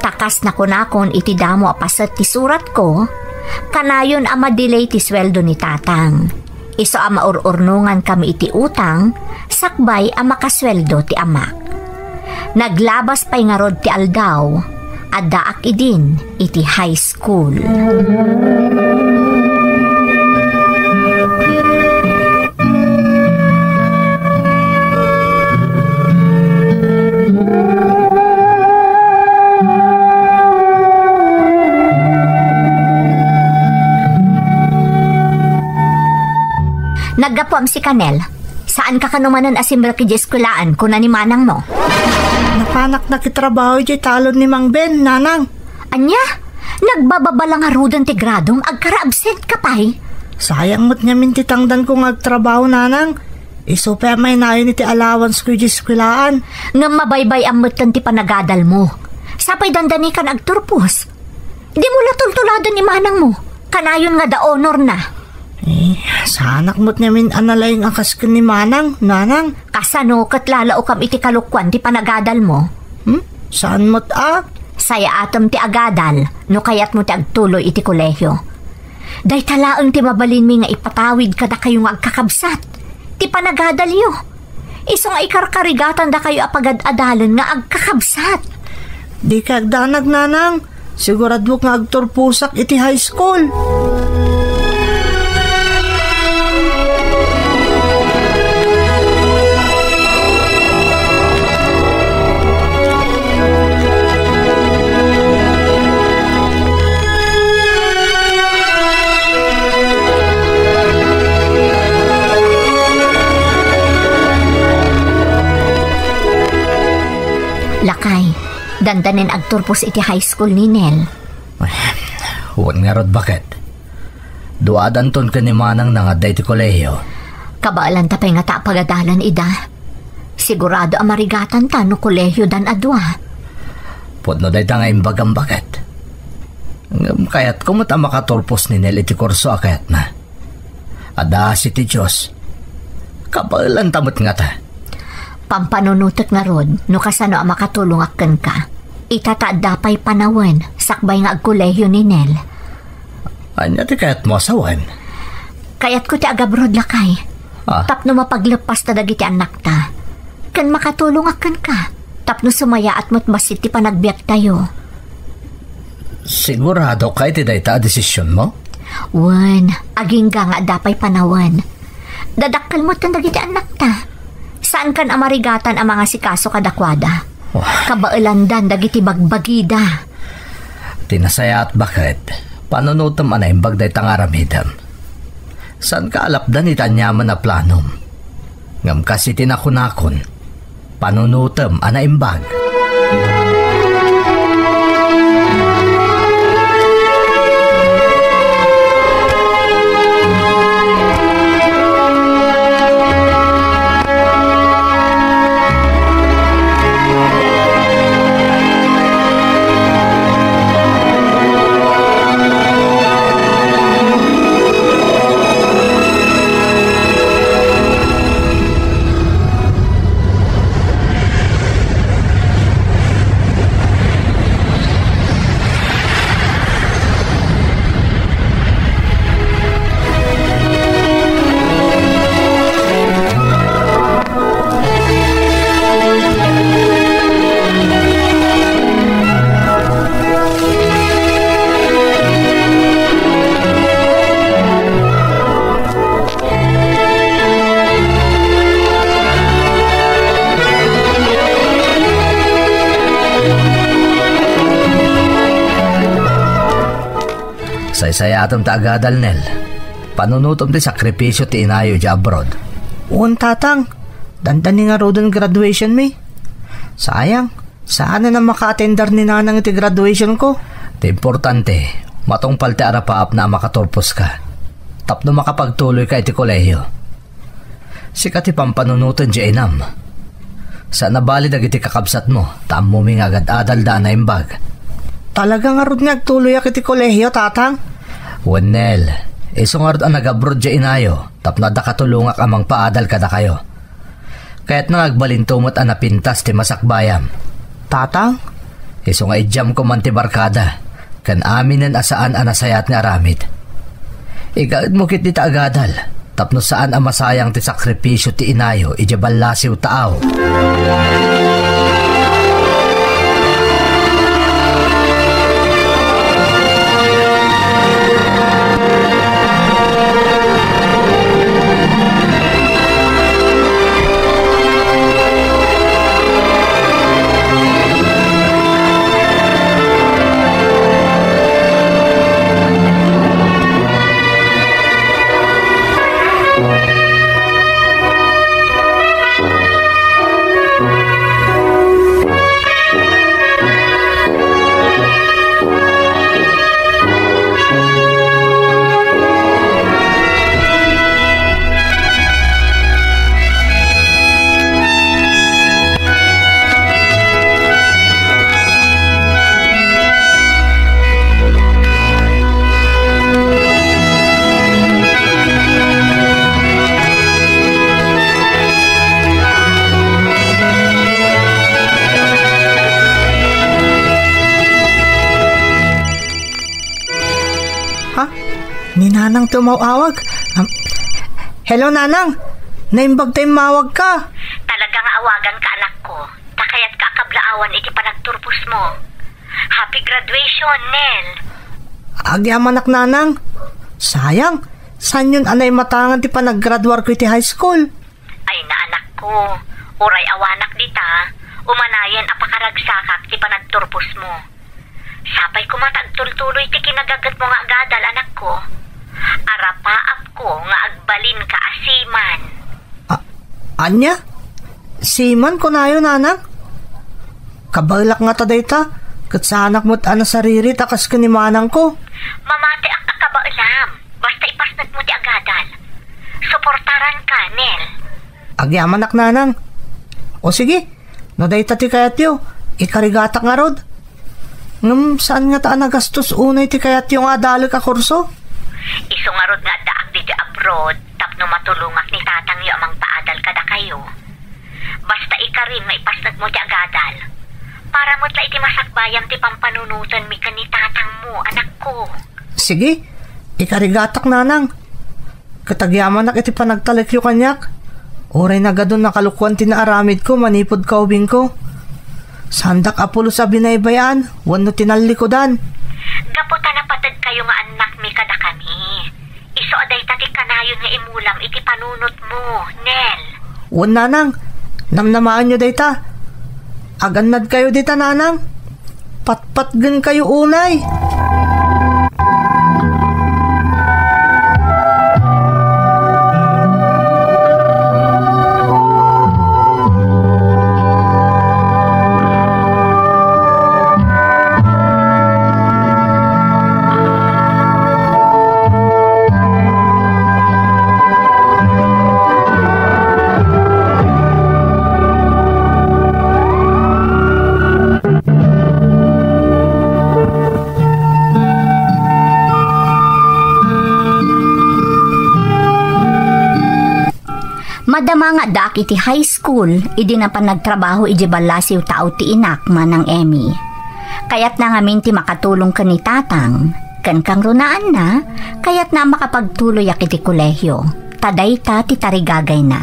Ta kas nakunakon iti damo a paset ti suratko, kanayon a madelay ti sueldo ni tatang. Isu a maur-urnongankami iti utang, sakbay a makasueldo ti amak. Naglabas pay ngarud ti aldaw, addaak idin iti high school. Naggapuam si Kanel. Saanka kano manen a simrek idiay eskuelaan, kuna ni manangmo. Napanak nakitrabaho idiay talon ni Mang Ben, nanang. Ania? Nagbababa la ngaruden ti gradom, agkaraabsent ka pay? Sayang met ngamin ti tangdanko nga agtrabaho, nanang. Isu pay a mainayon iti allowance ko idiay eskuelaan. Ngem mabaybay-am metten ti panagadalmo. Sapay dandanikan agturpos. Dimo la tultuladen ni manangmo. Kanayon nga da honor na. Eh, saanak met ngamin a nalaing a kas ken ni manang, nanang. Kasano ket lalaokam iti kalokuan ti panagadalmo? Hmm? Saan met a? Sayaatem ti agadal no kayatmo ti agtuloy iti kolehio. Dayta laeng ti mabalinmi nga ipatawid kadakayo nga agkakabsat. Ti panagadalyo. Isu nga ikarkarigatandakayo a pagad-adalen nga agkakabsat. Dika agdanag, nanang. Siguradok nga agturposak iti high school. Lakay, dandanin agturpos iti high school ni Nel. Wen ngarud, baket. Duadanton ken ni manangna nga adda iti kolehio. Kabaelanta pay ngata a pagadalan ida. Sigurado a marigatanta no kolehiodan a dua. Pudno dayta nga imbagam, baket. Ngem kayatko met a makaturpos ni Nel iti kurso a kayatna. Adda asi ti Dios. Kabaelanta met ngata. Pampanunotek ngarud no kasano a makatulongak kenka. Ita ta adda pay panawen sakbay nga agkolehio ni Nel. Ania ti kayatmo a sawen? Kayatko ti agabroad, lakay. Ah. Tapno mapagleppasta dagiti annakta. Ken makatulongak kenka. Tapno sumayaat met bassit ti panagbiagtayo. Siguradoka iti dayta a desisionmo? Wen, agingga nga adda pay panawen. Dadakkel metten dagiti annakta. Saankan a marigatan a mangasikaso kadakuada. Wah. Kabaelandan dagiti bagbagida. Ti nasayaat, baket, panunotem a naimbag dayta nga aramidem. Saanka a lapdan iti aniaman a planom. Ngem kas iti nakunakon, panunotem a naimbag. Saysayaatem ta agadal, Nel. Panunotem ti sakripisio ti inayo idiay abroad. Wen, Tatang. Dandani ngaruden graduation mi. Sayang, saanen a maka-attender ni Nanang iti graduation ko. Ti importante, matungpal ti arapaapna a makaturposka tapno makapagtuloyka iti kolehio. Sika ti pampanunoten diay inam. Saan a bali dagiti kakabsatmo, ta ammomi nga agad-adalda a naimbag. Talaga ngarud nga agtuloyak iti kolehio, Tatang? Wen, Nel, isu ngarud a nagabroad diay inayo tapno adda katulongak a mangpaadal kadakayo. Kayatna nga agbalinto met a napintas ti masakbayam. Tatang? Isu nga idiamko man ti barkada, ken aminen a saan a nasayaat nga aramid. Igaedmo ketdi ta agadal, tapno saan a masayang ti sakripisio ti inayo idiay ballasiw taaw. Tumaw-awag. Am, hello, Nanang. Naimbag ta immawagka. Talaga nga awaganka, anakko. Ta kayatka a kablaawan iti panagturposmo. Happy graduation, Nel. Agyamanak, Nanang. Sayang, saanyon a naimatangan ti panaggraduarko iti high school. Ay, naanakko, uray awanak dita, umanayen a pakaragsakak ti panagturposmo. Sapay koma ta agtultuloy ti kinagagetmo nga agadal, anakko. Arapaapko nga agbalinka a seaman. A-, ania? Seaman kunayo, Nanang? Kabaelak ngata dayta, ket saanak met a nasaririt a kas ken ni manangko. Mamatiak a kabaelam. Basta ipasnekmo ti agadal. Suportaranka, Nel. Agyamanak, Nanang. O sige, no dayta ti kayatyo, ikarigatak ngarud. Ngem saan ngata a nagastos unay ti kayatyo nga adalek a kurso? Isu ngarud nga addaak ditoy abroad tapno matulongak ni tatangyo a mangpaadal kadakayo. Basta ikarim nga ipasnekmo ti agadal. Para met la iti masakbayam ti pampanunotenmi ken ni tatangmo, anakko. Sige, ikarigatak, Nanang. Ket agyamanak iti panagtalekyo kaniak. Uray nagadu nakalukoan ti naaramidko manipud kaubingko. Saandak a pulos a binaybay-an wenno tinallikudan. Gapu ta napateg kayo nga annakmi kadakami. Isu a dayta ti kanayon nga imulam iti panunotmo, Nel. Wen, Nanang, namnamaenyo dayta. Agannadkayo dita, Nanang. Patpatgenkayo unay. Madama nga addaak iti high school idi napan nagtrabaho idiay ballasiw tao ti inak, Manang Emmy. Kayatna ngamin ti makatulong ken ni Tatang, ken kangrunaanna, kayatna a makapagtuloyak iti kolehio, ta dayta ti tarigagayna.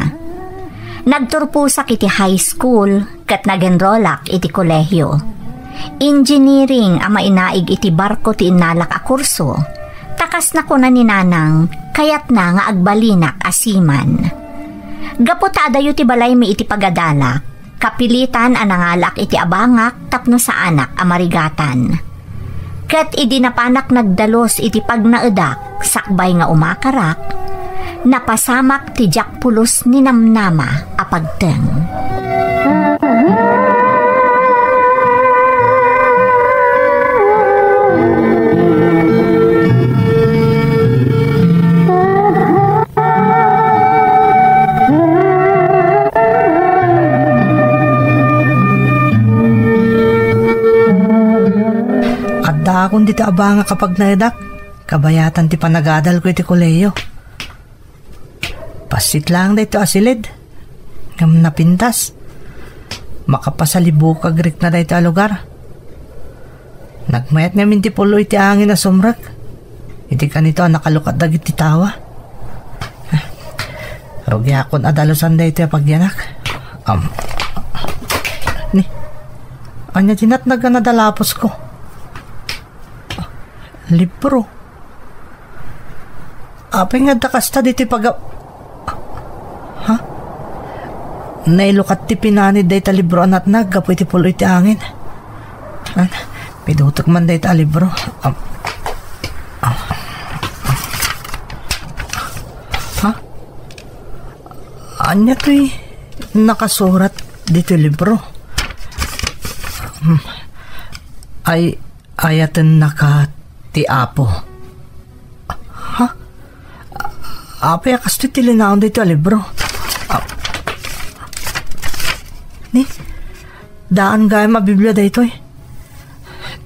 Nagturposak iti high school ket nag-enrollak iti kolehio. Engineering a mainaig iti barko ti innalak a kurso, ta kas nakuna ni Nanang, kayatna nga agbalinak a seaman. Gapu ta adayo ti balaymi iti pagadalak, kapilitan a nangalak iti abangak tapno saanak a marigatan. Ket idi napanak nagdalus iti pagnaedak sakbay nga umakarak, napasamak ti diak pulos ni namnama a pagteng. Addaakon dita abangak a pagnaedak, kabayatan ti panagadalko iti kolehio. Passit laeng daytoy a silid, ngem napintas. Makapasalibukag rikna daytoy a lugar. Nagmayat ngamin ti pul-oy ti angin a sumrek iti kanito a nakalukat dagiti tawa. Rugiakon a dalusan daytoy a pagyanak. Am. Ni, ania ti natnag a nadalapusko? Libro. Apay nga adda kasta ditoy paga-, ha? Nailukat ti pinanid dayta libro a natnag gapu iti pul-oy ti angin. An, pidutek man dayta a libro. Am, am. Ha? Ania toy nakasurat ditoy libro? Hmm. Ay, ayatennaka ti Apo. Ha? Apay a kastoy ti linaon daytoy a libro? Ah. Ni, daan gayam a Biblia daytoy.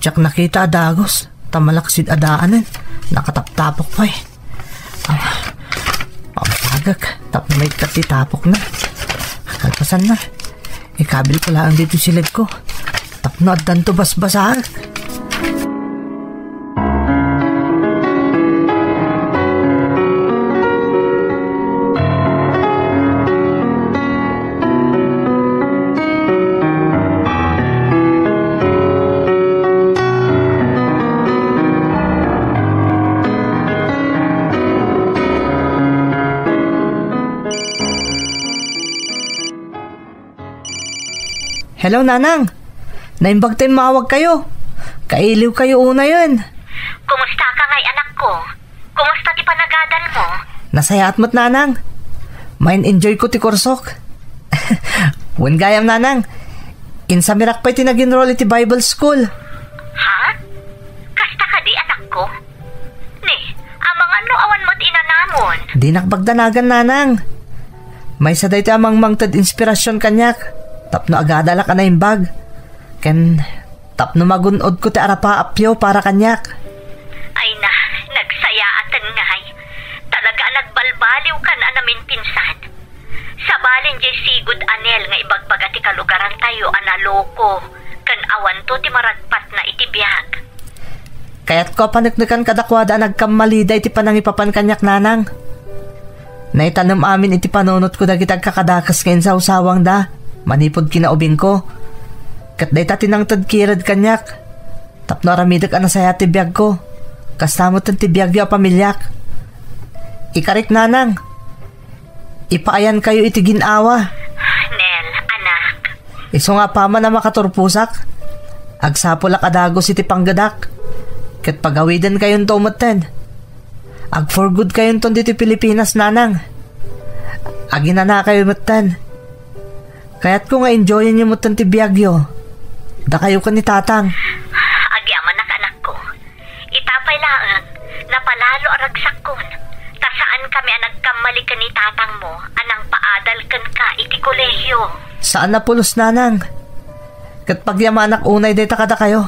Diak nakita a dagus, ta malaksid a daanen. Nakataptapok pay. Ah, pampagek, tapno maikkat ti tapokna. Kalpasanna, ikabilko laeng ditoy silidko. Tapno addanto basbasaek. Hello, Nanang. Naimbag ta immawagkayo. Kailiwkayo unayen. Kumusta ka ngay, anakko? Kumusta ti panagadal mo? Nasayaat met, Nanang. Main-enjoy ko ti kursok. Wen gayam, Nanang. Insamirak pay ti nag-enroll iti Bible school. Ha? Kasta kadi, anakko? Ni, amangan no awan met inanamon. Dinak pagdanagan, Nanang. Maysa daytoy a mangmangted inspirasyon kaniak tapno agadalak a naimbag. Ken tapno magun-odko ti arapaapyo para kaniak. Ay na, nagsayaaten ngay. Talaga a nagbalbaliwkan a naminpinsan. Sabalin diay sigud a Nel nga ibagbaga ti kalugarantayo a naloko ken awanto ti maragpatna iti biag. Kayatko a paneknekan kadakuada a nagkammalida iti panangipapan kaniak, Nanang. Naitanem amin iti panunotko dagiti agkakadakes nga insawsawangda manipud kinaubingko. Ket dayta ti nangted kired kaniak tapno aramidek a nasayaat ti biagko. Kasta met ti biagyo a pamiliak. Ikarik, Nanang. Ipaayankayo iti gin-awa. Nel, anak. Isu nga apaman a makaturposak, agsapulak a dagus iti panggedak, ket pagawidenkayonto metten. Ag-for-good-kayonton ditoy Pilipinas, Nanang. Aginanakayo metten. Kayatko nga enjoyenyo metten ti biagyo. Dakayo ken ni Tatang. Agyamanak, anakko. Ita pay laeng, napalalo a ragsakkon, ta saankami a nagkammali ken ni tatangmo a nangpaadal kenka iti kolehio. Saan a pulos, Nanang. Ket pagyamanak unay dayta kadakayo.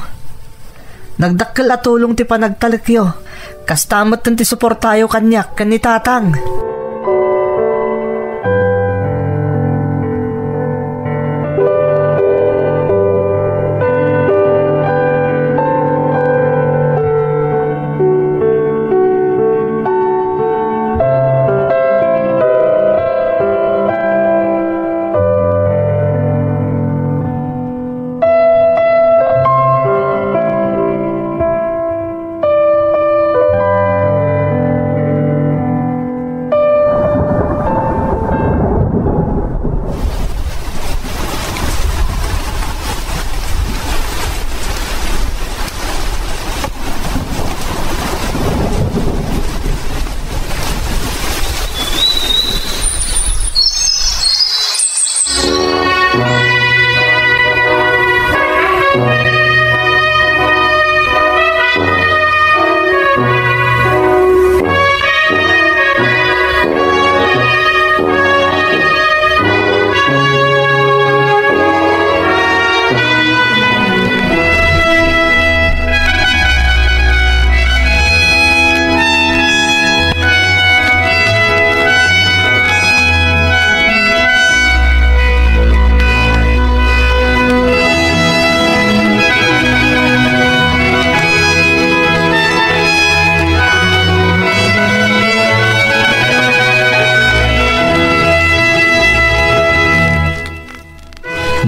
Nagdakkel a tulong ti panagtalekyo. Kasta met ti suportayo kaniak ken ni Tatang.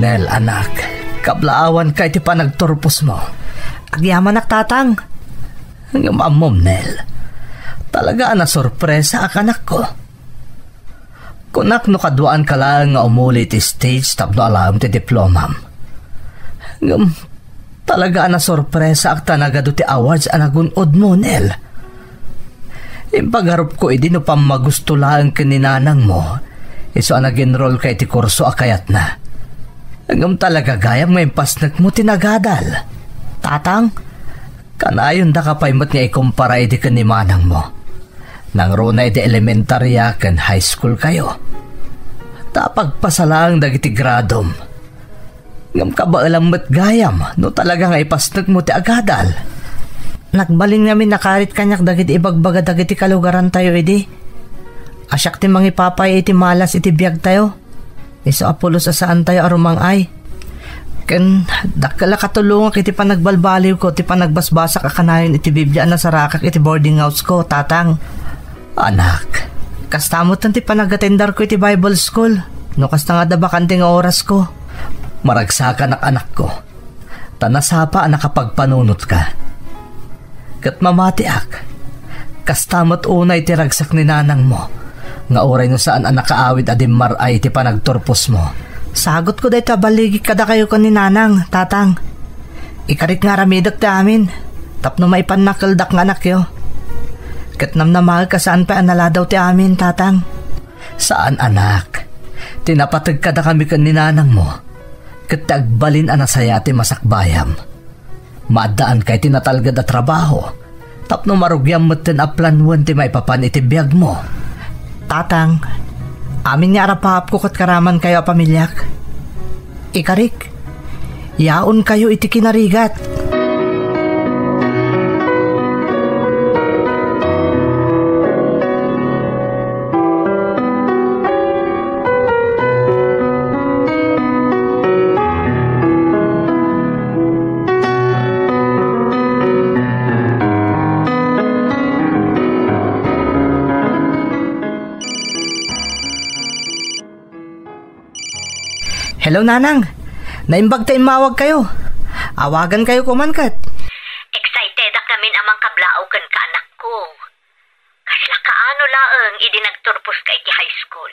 Nel, anak, kablaawanka iti panagturposmo. Agyamanak, Tatang. Ngem ammom, Nel, talaga a nasorpresaak, anakko. Kunak no kaduaanka laeng nga umuli iti stage tapno alaem ti diplomam. Ngem talaga a nasorpresaak ta nagadu ti awards a nagun-odmo, Nel. Impagarupko idi no pammagusto laeng ken ni nanangmo, isu a nag-enrollka iti kurso a kayatna. Ngem talaga gayam nga impasnekmo ti nagadal. Tatang, kanayondaka pay met nga ikumpara idi ken ni manangmo. Nangruna idi elementaria ken high school kayo. Ta pagpasa laeng dagiti gradom. Ngem kabaelam met gayam no talaga nga ipasnekmo ti agadal. Nagbalin ngamin a karit kaniak dagiti ibagbaga dagiti kalugarantayo idi. A siak ti mangipapay iti malas iti biagtayo. Isu a pulos a saantayo a rumang-ay. Ken dakkel a katulongak iti panagbalbaliwko ti panagbasbasak a kanayon iti Biblia a nasarakak iti boarding house ko, Tatang. Anak, kasta met ti panagatendarko iti Bible school. No kasta nga adda bakante nga orasko. Maragsakanak, anakko. Ta nasapa a nakapagpanunotka. Ket mamatiak, kasta met unay ti ragsak ni nanangmo, nga uray no saan a nakaawid a dimmar-ay iti panagturposmo, Sagutko dayta a baligi kadakayo ken ni Nanang, Tatang. Ikarik nga aramidek ti amin, tapno maipannakeldak nga anakyo. Ket namnamaek a saan pay a naladaw ti amin, Tatang. Saan, anak. Ti napateg kadakami ken ni Nanangmo, ket ti agbalin a nasayaat ti masakbayam. Maaddaanka iti natalged a trabaho tapno marugiam metten a planoen ti maipapan iti biagmo. Tatang, amin nga arapaapko ket karamankayo a pamiliak. Ikarik, yaonkayo iti kinarigat. Hello, Nanang. Naimbag ta immawagkayo. Awagankayo koman ket. Excitedak ngamin a mangkablaawken ka, anakko. Kasla kaano laeng idi nagturposka iti high school.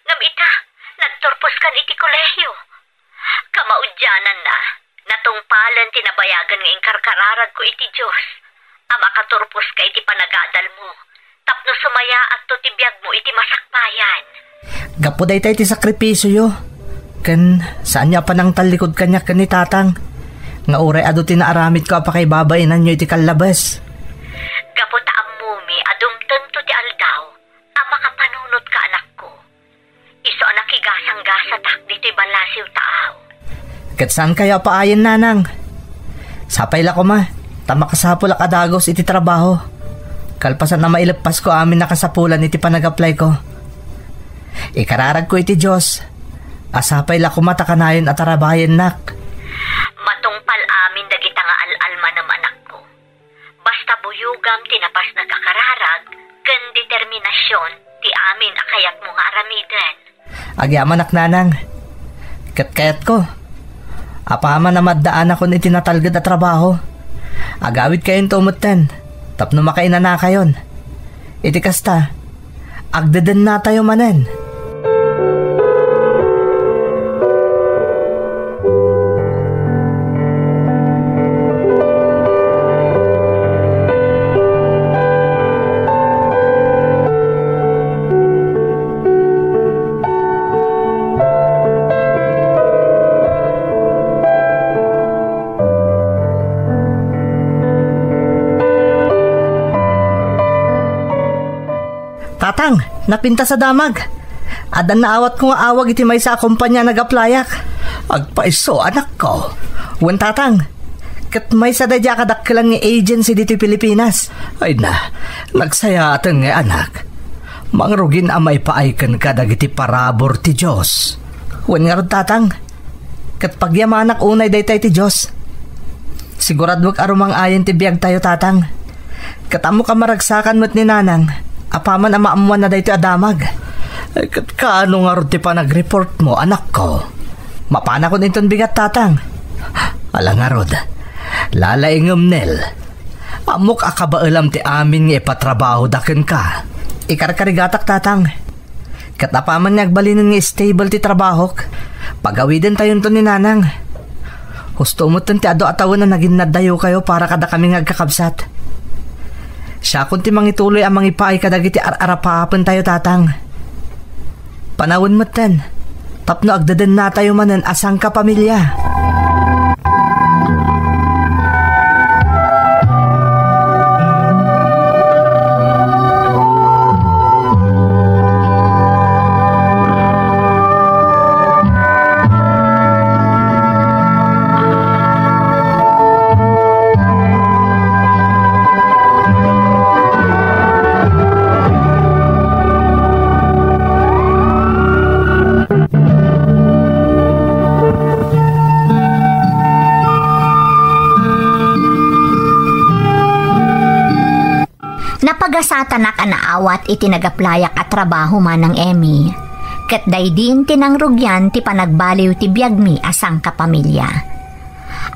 Ngem ita, nagturposkan iti kolehiyo. Kamaudiananna, natungpalen ti nabayagen nga inkarkararagko iti Dios a makaturposka iti panagadalmo tapno sumayaatto ti biagmo iti masakbayan. Gapu dayta iti sakripisioyo, ken saanyo a panangtallikud kaniak ken ni Tatang, nga uray adu ti naaramidko a pakaibabainanyo iti kallabes. Gapu ta ammomi a dumtengto ti aldaw a makapanunotka, anakko. Isu a nakigasanggasatak ditoy ballasiw taaw. Ket saankayo a paayen, Nanang. Sapay la koma, ta makasapulak a dagus iti trabaho. Kalpasan a maileppasko amin a kasapulan iti panagaplayko. Ikararagko iti Dios a sapay la koma ta kanayon a tarabayennak. Matungpal amin dagita nga al-almanem, anakko. Basta buyogam ti napasnek a kararag ken determinasion ti amin a kayatmo nga aramiden. Agyamanak, Nanang. Ket kayatko, apaman a maaddaanakon iti natalged a trabaho, agawidkayonto metten tapno makainanakayon. Iti kasta, agdedennatayo manen. Tatang, napintas a damag. Addan naawatko nga awag iti maysa a kompania a nagaplayak. Agpayso, anakko. Wen, Tatang, ket maysa daydiay a kadakkelan nga agency ditoy Pilipinas. Ay na, nagsayaaten nga anak. Mangrugin a maipaay kenka dagiti parabur ti Dios. Wen ngarud, Tatang, ket pagyamanak unay dayta iti Dios. Siguradoek a rumang-ayen ti biagtayo, Tatang. Ket ammok a maragsakan met ni Nanang, apaman a maammoanna daytoy a damag. Ay, ket kaano ngarud ti panagreportmo, anakko? Mapanakon inton bigat, Tatang. Ala ngarud, lalaingem, Nel. Ammok a kabaelam ti amin nga ipatrabahoda kenka. Ikarkarigatak, Tatang. Ket apaman nga agbalinen nga stable ti trabahok, pagawidentayonto ni Nanang. Husto metten ti adu a tawen a naginnaddayokayo para kadakami nga agkakabsat. Siakon ti mangituloy a mangipaay kadagiti ar-arapaapentayo, Tatang. Panawen metten, tapno agdedennatayo manen a sangkapamilya. Napagasatanak a naawat iti nagaplayak a trabaho, Manang Emmy. Ket daydiin ti nangrugian ti panagbaliw ti biagmi a sangkapamilya.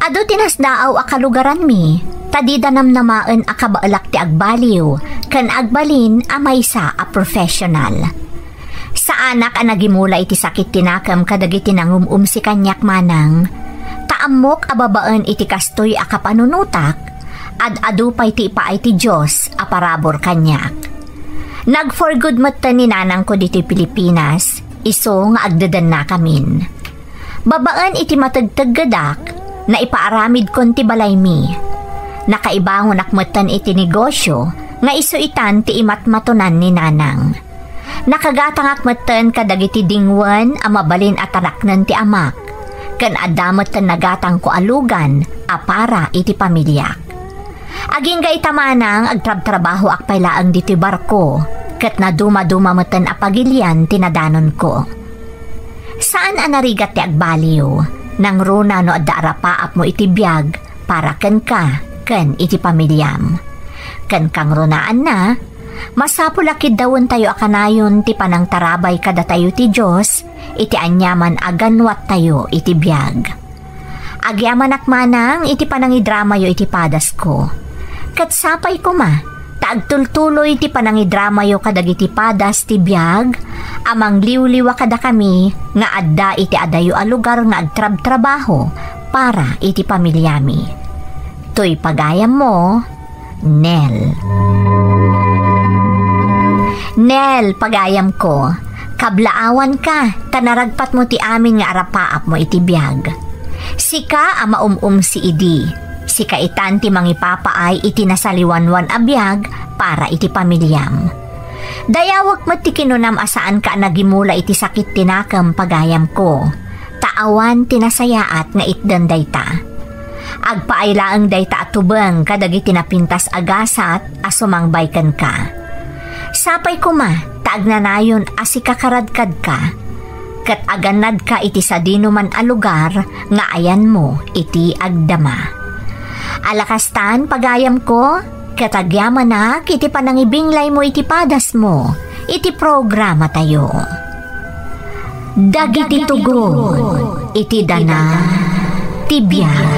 Adu ti nasdaaw a kalugaranmi, ta dida namnamaen a kabaelak ti agbaliw ken agbalin a maysa a professional. Saanak a nagimula iti sakit ti nakem kadagiti nangum-umsi kaniak manang, ta ammok a babaen iti kastoy a kapanunotak, ad-adu pay ti ipaay ti Dios a parabur kaniak. Nag-for good metten ni nanangko ditoy Pilipinas, isu nga agdedennakamin. Babaen iti mategteggedak, naipaaramidkon ti balaymi. Nakaibangonak metten iti negosio nga isu itan ti imatmatonan ni nanang. Nakagatangak metten kadagiti dingwen a mabalin a taraknen ti amak, ken adda metten nagatangko a lugan a para iti pamiliak. Agingga ita manang, agtrabtrabahoak pay laeng ditoy barko, ket nadumaduma metten a pagilian ti nadanonko. Saan a narigat ti agbaliw, nangruna no adda arapaapmo iti biag para kenka ken iti pamiliam. Ken kangrunaanna, masapul a kiddawentayo a kanayon ti panangtarabay kadatayo ti Dios iti aniaman a ganwattayo iti biag. Agyamanak manang iti panangidramayo iti padasko. Ket sapay koma, ta agtultuloy ti panangidramayo kadagiti padas ti biag a mangliwliwa kadakami nga adda iti adayo a lugar nga agtrabtrabaho para iti pamiliami. Toy pagayammo, Nel. Nel, pagayamko, kablaawanka, ta naragpatmo ti amin nga arapaapmo iti biag. Sika a maum-umsi idi, sika itan ti mangipapaay iti nasaliwanwan a biag para iti pamiliam. Dayawek met ti kinunam a saanka a nagimula iti sakit ti nakem, pagayamko, ta awan ti nasayaat nga itden dayta. Agpaay laeng dayta a tubeng kadagiti napintas a gasat a sumangbay kenka. Sapay koma ta agnanayon a sika karadkadka, ket agannadka iti sadinoman a lugar nga ayanmo iti agdama. Ala kastan, pagayamko, ket agyamanak iti panangibinglaymo iti padasmo iti programatayo. Dagiti tugon iti dana ti biag.